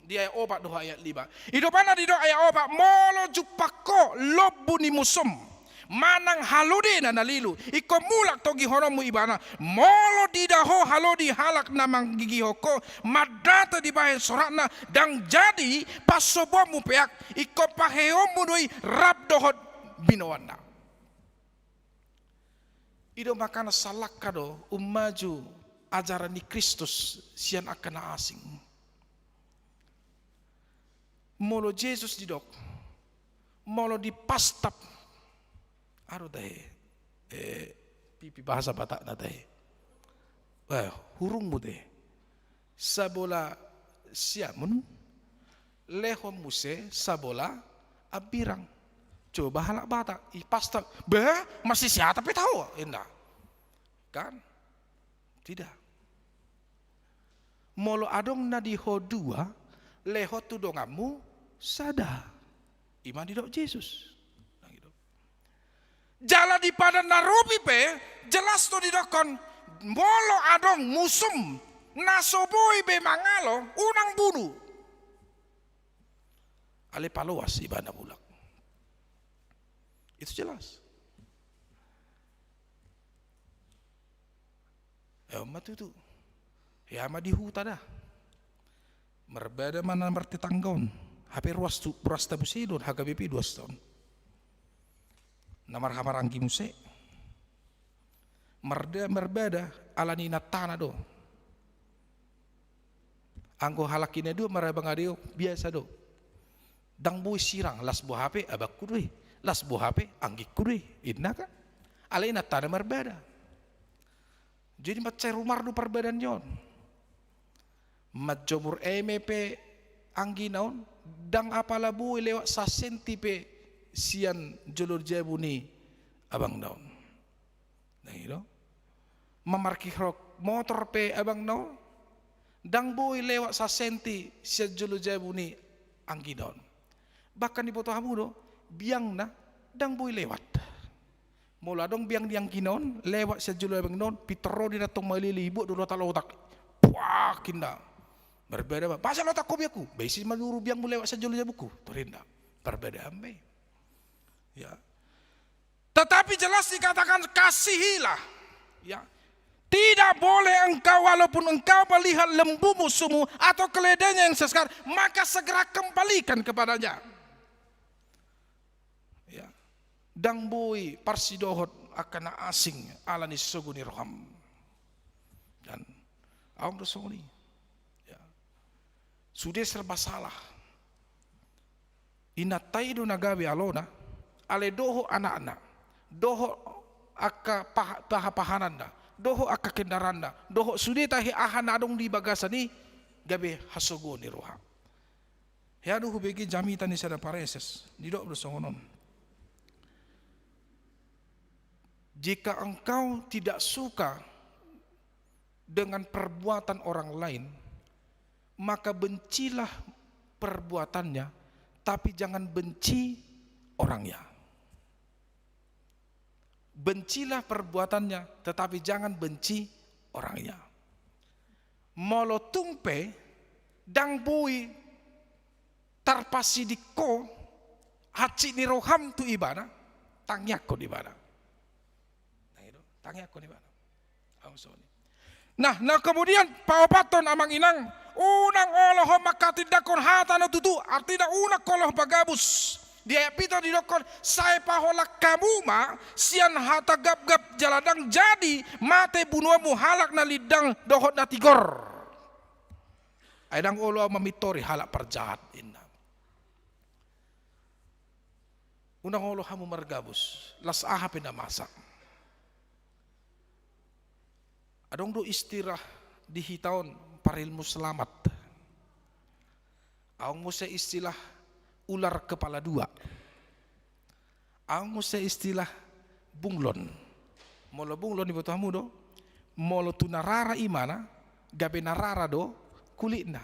Di ayat opat dohot ayat lima. I do umbahen na didok ayat opat, molo jumpang ho lombu ni musum manang halodena na lilu, ingkon mulak togihononmu ibana. Molo diida ho halodi halak na manggigihon ho, mandate dibahen soratna, ndang jadi pansombuonmu peak, ingkon paheheonmu do i rap dohot binoanna. I do makana salangka do ummaju ajaran ni Kristus sian angka na asing. Molo Jesus didok, molo dipastap, aha do tahe, eh, pipi bahasa Batakna tahe. Eh, hurungmu tahe. Sabola siamun, lehon muse sabola ambirang. Coba halak Batak, i pasta, bah, masih siata pe tahu, inna. Kan? Tidak. Molo adong na di ho dua, lehon tu donganmu sada. I ma didok Jesus. Jala di Padan na Robi pe, jelas do didokkon, molo adong musum na so boi be mangalo, unang bunu. Alai paloas ibana mulak. Itu jelas. Ia ma tutu. Ia ma di huta da. Marbada ma na martetangga on. Hape ruas tu, ruas ta muse do on, H K B P ruas ta on. Na marhahamaranggi muse. Marda-, marbada ala ni inantana do. Anggo halak i na dua marabang ade on biasa do. Ndang boi sirang, las boha pe abangku do i, las boha pe anggingku do i, inna kan. Ala inantana marbada. Jadi mansai rumar do parbadaan ni on. Manjomur eme pe anggina on, ndang apala boi lewat sasenti pe sian jolo jabu ni abangna on. Ndang i do. Mamarkirhon motor pe abangna on, ndang boi lewat sasenti sian jolo jabu ni anggina on. Bahkan diboto hamu do, biangna ndang boi lewat. Molo adong biang ni anggina on, lewat sian jolo abangna on, pintor ro do inna tong malili, ibuat do lotak-lotak. Puak inna. Marbada ma, "Boasa lotak ho biangku?" "Ba ise manuru biangmu lewat sian jolo jabungku?" Torinna. Parbadaan ma i. Ya. Tetapi jelas dikatakan, "Kasihilah." Ya. "Tidak boleh engkau, walaupun engkau melihat lembu musuhmu atau keledainya yang sesekar, maka segera kembalikan kepadanya." Ya. Ndang boi parsidohot angka na asing ala ni sogo ni roham. Dan adong do songon i. Ya. Sude serba salah. Inanta i do na gabe alona, alai dohot anakna, dohot angka paha-, paha-pahananna, dohot angka kendaraanna, dohot sude tahe aha na adong di bagasan i, gabe hasogoon ni roha. Hea do hubege jamita ni sada pareses, didok do songon on. Jika engkau tidak suka dengan perbuatan orang lain, maka bencilah perbuatannya, tapi jangan benci orangnya. Bencilah perbuatannya, tetapi jangan benci orangnya. Molo tung pe, ndang boi tarpasiding ho hansit ni roham tu ibana, tangiangkon ibana. Nah, itu, tangiangkon ibana. Au, songon i. Nah, na kemudian paopathon, amang inang, unang olo ho manghatindanghon hata na tutu, artina unang olo ho pagabus. Di ayat pitu didokkon, "Sai paholang hamu ma sian hata gapgap, jala ndang jadi mate bunuonmu halak na lindang dohot na tigor. Ai ndang olo ahu mamintori halak parjahat," inna. Unang olo hamu margabus, las aha pe na masa. Adong do istilah di hita on, parilmu selamat. Adong muse istilah ular kepala dua. Adong muse istilah bunglon. Molo bunglon, iboto hamu do? Molo tu na rara imana, gabe na rara do kulitna.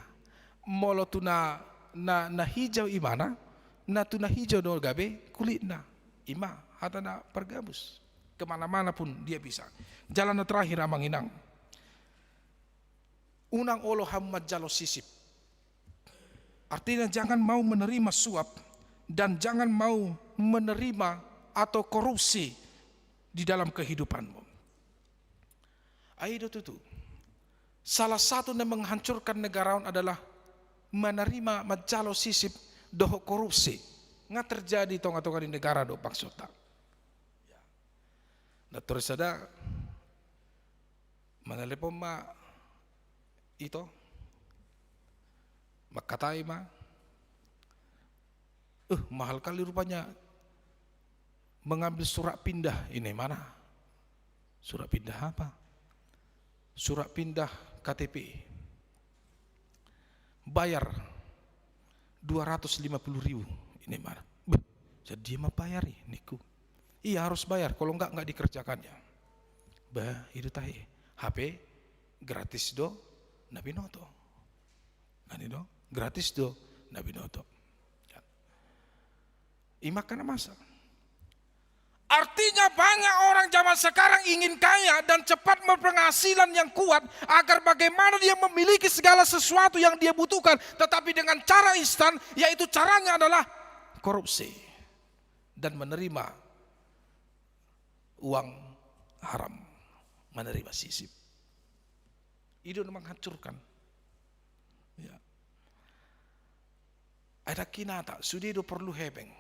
Molo tu na, na, na hijau imana, na tu na hijau do gabe kulitna. Ima hata na pargabus. Kemana-mana pun dia bisa. Jala na terakhir, amang inang, unang olo hamu manjalo sisip. Artinya, jangan mau menerima suap dan jangan mau menerima atau korupsi di dalam kehidupanmu. Ai do tutu. Salah satu na menghancurkan negara on adalah menerima, manjalo sisip dohot korupsi. Nga terjadi tonga-tonga ni negara do, maksudta. Ya. Na torus sada, manalepon ma ito, mangkatai ma, "Eh, mahal kali rupanya mengambil surat pindah ini, mana?" "Surat pindah apa?" "Surat pindah K T P. Bayar dua ratus lima puluh ribu ini, mana?" "Beh, jadi dia mau bayar ini, ku." "Iya, harus bayar, kalau enggak, enggak dikerjakannya." Bah, itu tahe. H P gratis do na binoto. Kan itu? Gratis do na binoto. Ima angka na masa. Artinya, banyak orang zaman sekarang ingin kaya dan cepat berpenghasilan yang kuat agar bagaimana dia memiliki segala sesuatu yang dia butuhkan, tetapi dengan cara instan, yaitu caranya adalah korupsi dan menerima uang haram, menerima sisip. I do na menghancurkan. Ya. Ai ndang hinata, sude do porlu hepeng.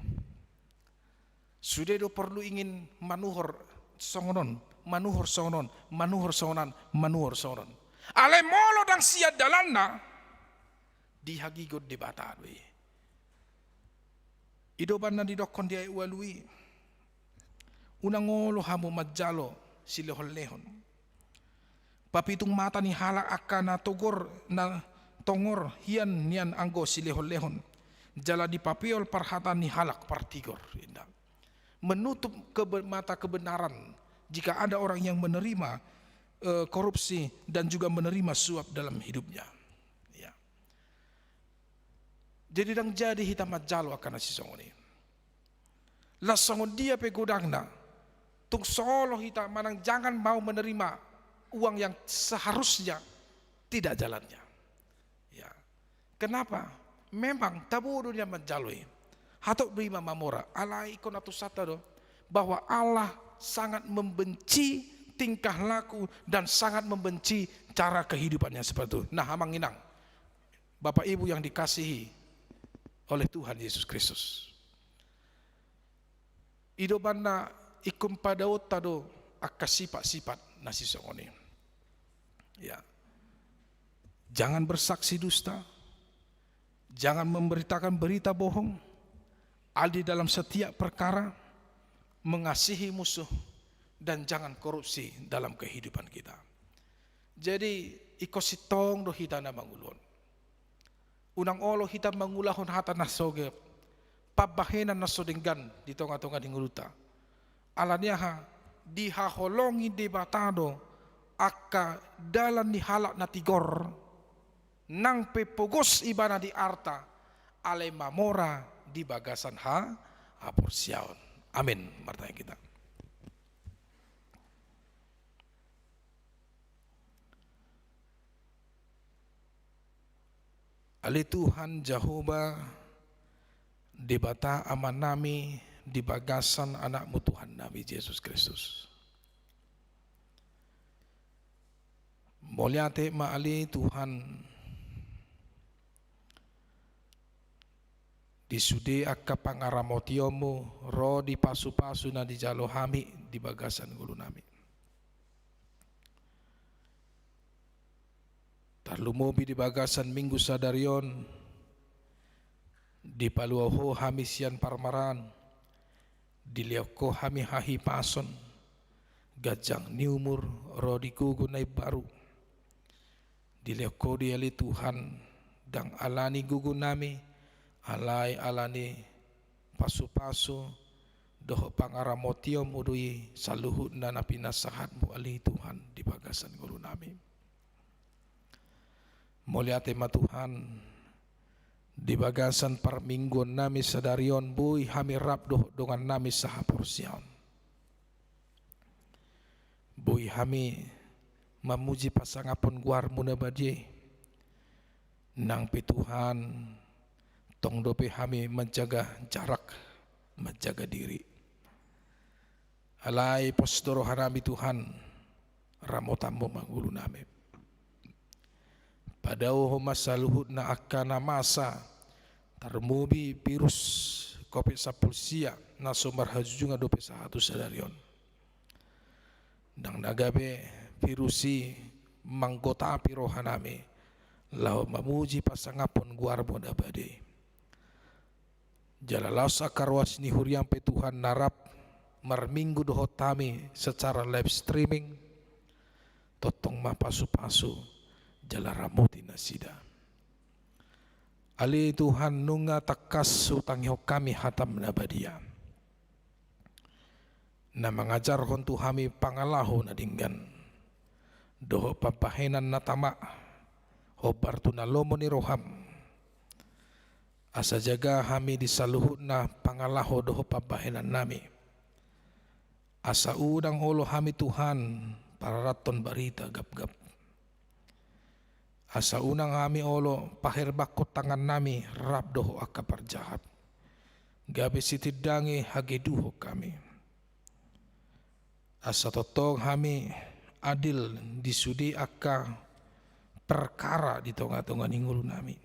Sude do porlu ingin manuhor songon on, manuhor songon on, manuhor songon an, manuhor songon on. Alai molo ndang sian dalanna, dihagigot Debata do i. I do umbahen na didokkon di ayat ualu i. Unang olo hamu manjalo silehonlehon. Papitung mata ni halak angka na togor, na tongor hian nian anggo silehonlehon. Jala dipapeol parhata ni halak partigor. Inda. Menutup kebe-, mata kebenaran jika ada orang yang menerima, eh, korupsi dan juga menerima suap dalam hidupnya. Ya. Jadi ndang jadi hita manjalo angka na sisongon i. Laos songon dia pe godangna, tung so olo hita manang jangan mau menerima uang yang seharusnya, tidak jalannya. Ya. Kenapa? Memang tabo do nian manjalo i. Hatop do i ma mamora. Alai ingkon atusanta do bahwa Allah sangat membenci tingkah laku dan sangat membenci cara kehidupan yang seperti itu. Nah, amang inang, Bapak Ibu yang dikasihi oleh Tuhan Yesus Kristus. I do umbahen na ingkon padaonta do angka sipat-sipat na sisongon i. Ya. Jangan bersaksi dusta, jangan memberitakan berita bohong, adil dalam setiap perkara, mengasihi musuh, dan jangan korupsi dalam kehidupan kita. Jadi, ingkon sintong do hita na mangolu on. Unang olo hita mangulahon hata na so gok, pambahenan na so denggan di tonga-tonga ni ngolunta. Ala ni aha? Dihaholongi Debata do angka dalan ni halak na tigor, nang pe pogos ibana di arta, alai mamora di bagasan ha-, haporseaon. Amin. Martangiang hita. Ale Tuhan Jahowa, Debata Amanami, di bagasan Anakmu Tuhannami Jesus Kristus. Mauliate ma ale Tuhan, di sude angka pangaramotionmu ro di pasu-pasu na dijalo hami di bagasan ngolunami. Tarlumobi di bagasan Minggu sadari on, dipalua Ho hami sian parmaraan, dilehon Ho hami hahipason, ganjang ni umur ro di gogo na imbaru. Dilehon Ho do i ale Tuhan, ndang ala ni gogonami, alai ala ni pasu-pasu dohot pangaramotionmu do i saluhutna na pinasahatmu ale Tuhan di bagasan ngolunami. Mauliate ma Tuhan, di bagasan parmingguonnami sadari on boi hami rap dohot dongannami sahaporseaon. Boi hami mamuji pasangaphon goarmu na badia i. Nang pe Tuhan, tong dope hami manjaga jarak, manjaga diri. Alai pos do rohanami Tuhan, ramotanmu ma ngolunami. Padao Ho ma saluhutna angka na masa, tarlumobi virus Covid sampulu sia na so marhajujungan dope sahat tu sadari on. Ndang na gabe virus i manggotapi rohanami, laho mamuji pasangaphon goarmu na badia i. Jala laos angka ruas ni huriam pe Tuhan na rap marminggu dohot hami secara live streaming, tongtong ma pasu-pasu jala ramoti nasida. Ale Tuhan, nunga tangkas hutangihon hami hatam na badia, na mangajarhon tu hami pangalaho na denggan dohot pambahenan na tama, hombar tu na lomo ni roham. Asa jaga hami di saluhutna pangalaho dohot pambahenannami. Asa unang olo hami Tuhan pararathon barita gapgap. Asa unang hami olo paherbanghon tangannami rap dohot angka parjahat, gabe sitindangi hageduhon hami. Asa tongtong hami adil di sude angka perkara di tonga-tonga ni ngolunami.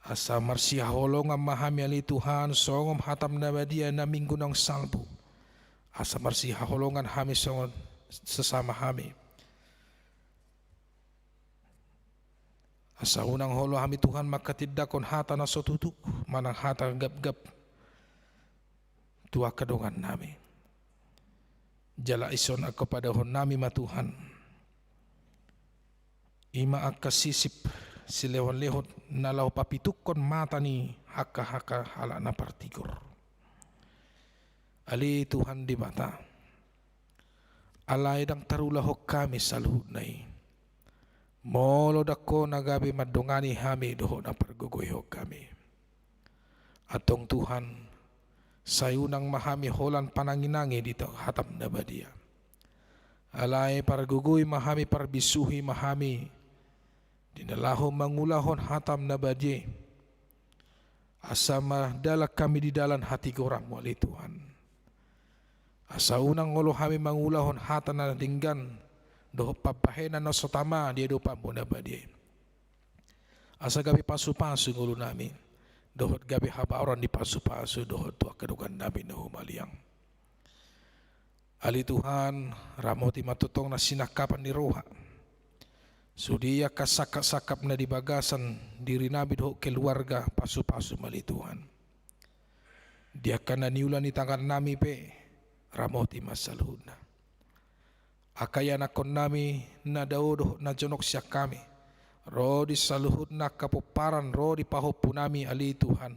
Asa marsihaholongan ma hami ale Tuhan, songon hatam na badia na minggu naung salpu. Asa marsihaholongan hami songon sesama hami. Asa unang olo hami Tuhan mangkatindangkon hata na so tutu, manang hata gapgap tu angka dongannami. Jala ison angka padahonnami ma Tuhan. Ima angka sisip silehon-lehon na laho papitukkon mata ni hangka-hangka halak na partigor. Ale Tuhan Debata, alai ndang tarulahon hami saluhutna i. Molo ndang Ho na gabe mandongani hami dohot na pargogoihon hami. Antong Tuhan, sai unang ma hami holan panangi-nangi di ta-, hatam na badia. Alai pargogoi ma hami, parbisuhi ma hami, di na laho mangulahon hatam na badia i. Asa mardalan hami di dalan hatigoranMu ale Tuhan. Asa unang olo hami mangulahon hata na denggan, dohot pambahenan na so tama di adopanMu na badia i. Asa gabe pasu-pasu ngolunami, dohot gabe habaoran ni pasu-pasu, dohot tu angka dongannami na humaliang. Ale Tuhan, ramoti ma tongtong na sinangkapan ni roha. Sude angka sangkap-sangkap na di bagasan dirinami dohot keluarga, pasu-pasu ma ale Tuhan. Di angka na niula ni tangannami pe, ramoti ma saluhutna. Angka ianakkonnami na dao dohot na jonok sian hami, ro di saluhutna angka pomparan, ro di pahompunami ale Tuhan,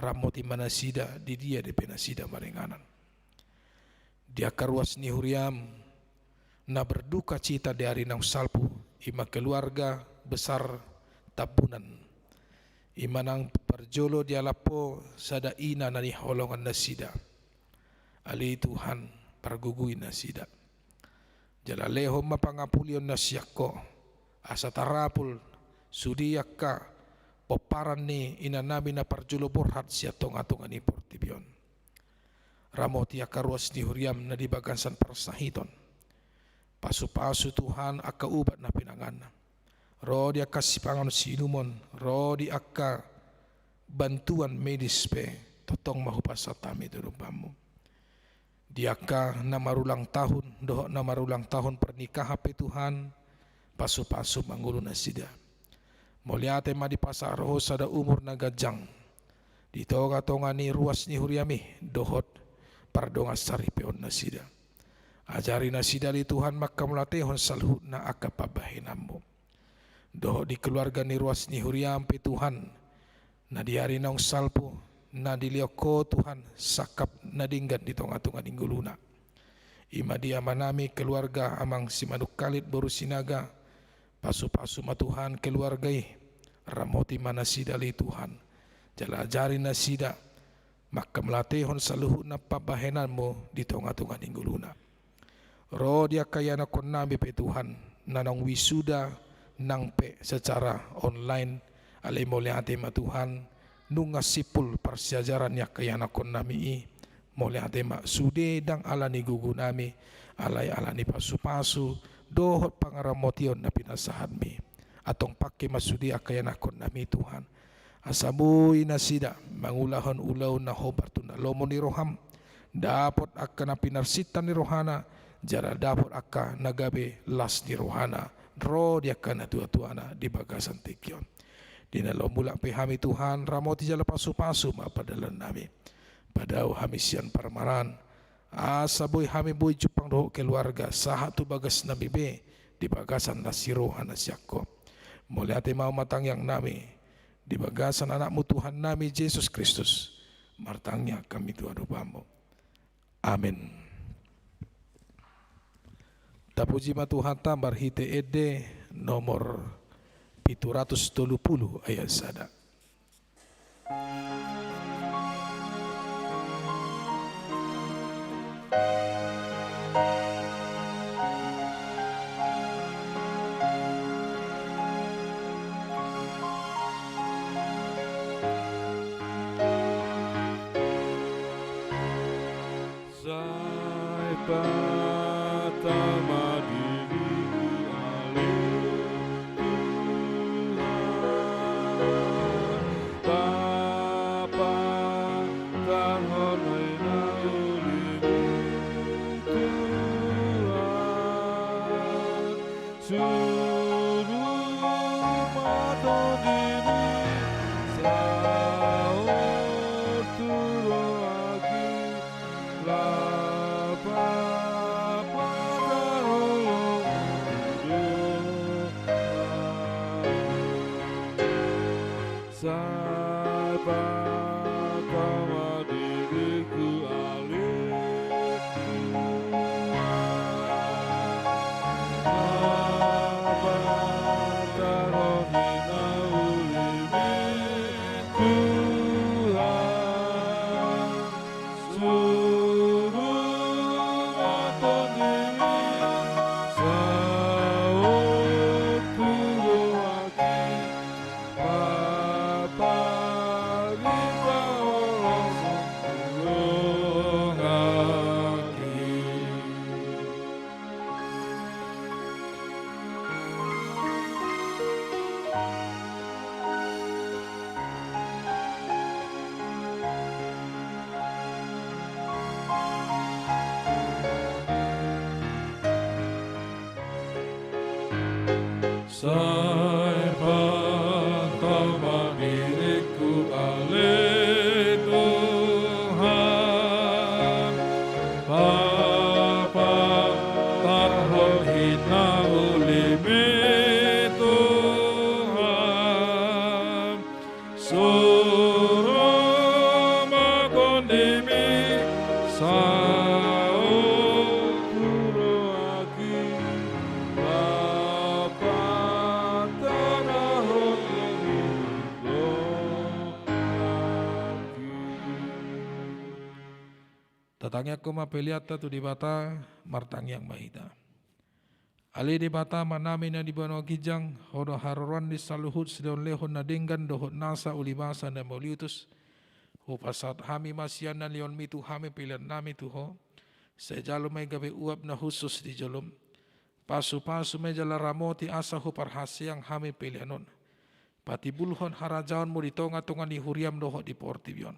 ramoti ma nasida di dia dope nasida maringanan. Di angka ruas ni huriaM na berduka cita di ari naung salpu, ima keluarga besar Tambunan. Ima nang parjolo dialap Ho sada ina na nihaholongan nasida. Ale Tuhan, pargogoi nasida. Jala lehon ma pangapulion na sian Ho, asa tarapul sude angka pomparan ni inanami na parjolo borhat sian tonga-tonga ni portibi on. Ramoti angka ruas ni huriaM na di bagasan parsahiton. Pasu-pasu Tuhan angka ubat na pinanganna. Ro di angka sipanganon siinumon, ro di angka bantuan medis pe, tongtong ma hupasahat hami tu adopanMu. Di angka na marulang tahun, dohot na marulang tahun pernikahan pe Tuhan, pasu-pasu ma ngolu nasida. Mauliate ma dipasahat Ho sada umur na ganjang di tonga-tonga ni ruas ni huriaM i, dohot pardongan saripeon nasida. Ajari nasida ale Tuhan manghamauliatehon saluhutna angka pambahenanMu. Dohot di keluarga ni ruas ni huriaM pe Tuhan, na di ari naung salpu, na dilehon Ho Tuhan sangkap na denggan di tonga-tonga ni ngoluna. Ima di amanami keluarga Amang Simanungkalit boru Sinaga, pasu-pasu ma Tuhan keluarga i, ramoti ma nasida ale Tuhan. Jala ajari nasida manghamauliatehon saluhutna pambahenanMu di tonga-tonga ni ngoluna. Ro di angka ianakkonnami pe Tuhan, na naung wisuda nang pe secara online, alai mauliate ma Tuhan, nunga simpul parsiajaran ni angka ianakkonnami i, mauliate ma sude ndang ala ni gogonami, alai ala ni pasu-pasu, dohot pangaramotion na pinasahatMi. Antong pangke ma sude angka ianakkonnami Tuhan. Asa boi nasida mangulahon ulaon na hombar tu na lomo ni rohaM, dapot angka na pinarsinta ni rohana, jala dapot angka na gabe las ni rohana, ro di angka natua-tuana di bagasan tingki on. Di na laho mulak pe hami Tuhan, ramoti jala pasu-pasu ma pardalanan nami. Padao hami sian parmaraan, asa boi hami boi jumpang dohot keluarga, sahat tu bagas nami be, di bagasan las ni roha na sian Ho. Mauliate ma Amang Tuhan nami, di bagasan AnakMu Tuhan nami Jesus Kristus, martangiang hami tu adopanMu. Amen. Tapuji ma Tuhanta marhite ende nomor pitu ratus tolu pulu ayat sada. Sai pata ma diriku ale Suru ma tondimi saut tu rohangki, laho papatar holong tu rohangki. Sai pantama diringku ale Tuhan, papatar holong hinaulimi Tuhan. Suru ma tondimi saut tu rohangki, papatar holong tu rohangki. Sai pantama diringku ale Tuhan, papatar holong hinaulimi Tuhan. Suru ma tondimi saut tu rohangki, papatar holong tu rohangki. Tatangiangkon ma peleanta tu Debata. Martangiang ma hita. Ale Debata, Amanami na di banua ginjang, Ho do haroroan ni saluhut silehonlehon na denggan dohot nasa ulibasa na mauliutus. Hupasahat hami ma sian na nilehonmi tu hami peleannami tu Ho. Sai jalo ma i gabe uap na hushus di jolom. Pasupasu ma i jala ramoti asa huparhaseang hami pelean on. Patimbulhon harajaonmu di tongatonga ni huriam dohot di portibi on.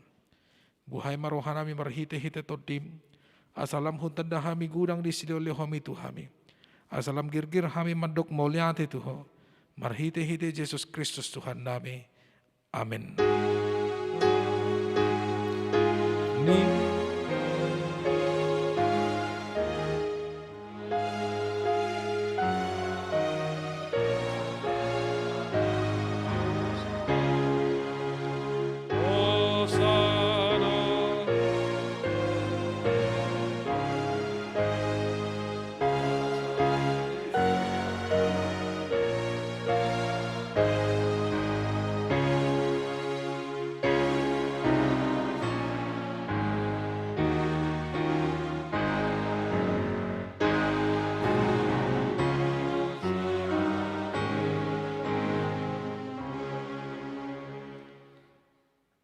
Buhai ma rohanami marhitehite Tondim, asa lam huntanda hami godang di silehonlehonmi tu hami. Asa lam girgir hami mandok mauliate tu Ho, marhitehite Jesus Kristus Tuhannami. Amen. Ni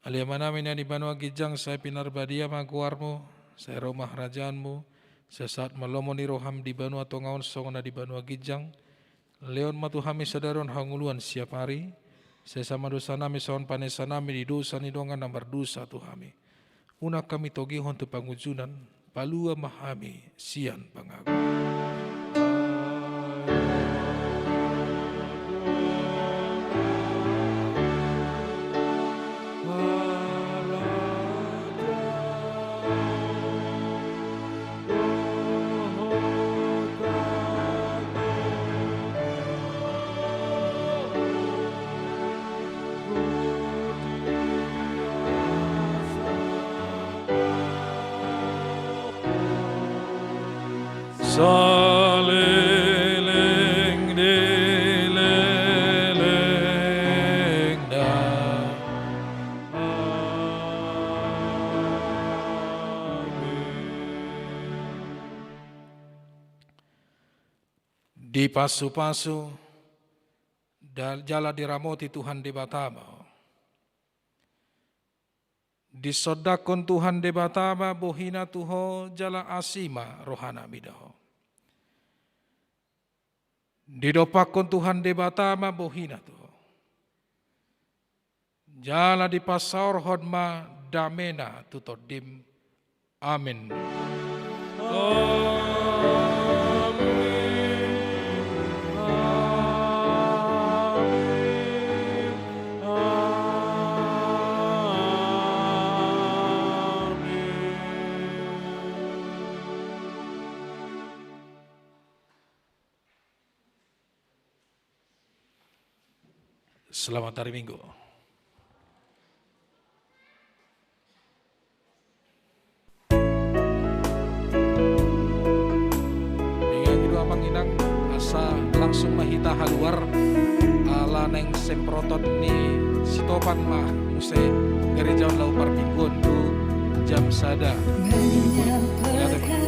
Ale Amanami na di banua ginjang, sai pinarbadia ma goarmu, sai ro ma harajaonmu, sai saut ma lomo ni roham di banua tonga on songon na di banua ginjang. Lehon ma tu hami sadari on hangoluan siapari, sesa ma dosanami songon panesanami di dosa ni dongan na mardosa tu hami. Unang hami togihon tu pangunjunan, palua ma hami sian pangago. Saleleng ni lelengna. Amen. Dipasupasu da-, jala diramoti Tuhan Debata ma ho. Disondangkon Tuhan Debata ma bohina tu ho, jala asi ma rohana mida ho. Didompakkon Tuhan Debata ma bohina tu ho. Jala dipasaorhon ma damena tu tondim. Amen. Amen. Selamat hari Minggu. Inang, inang, asa langsung ma hita haluar, ala naeng semproton ni Sitopan ma muse gareja on laho parmingguon tu jam sada. Inang,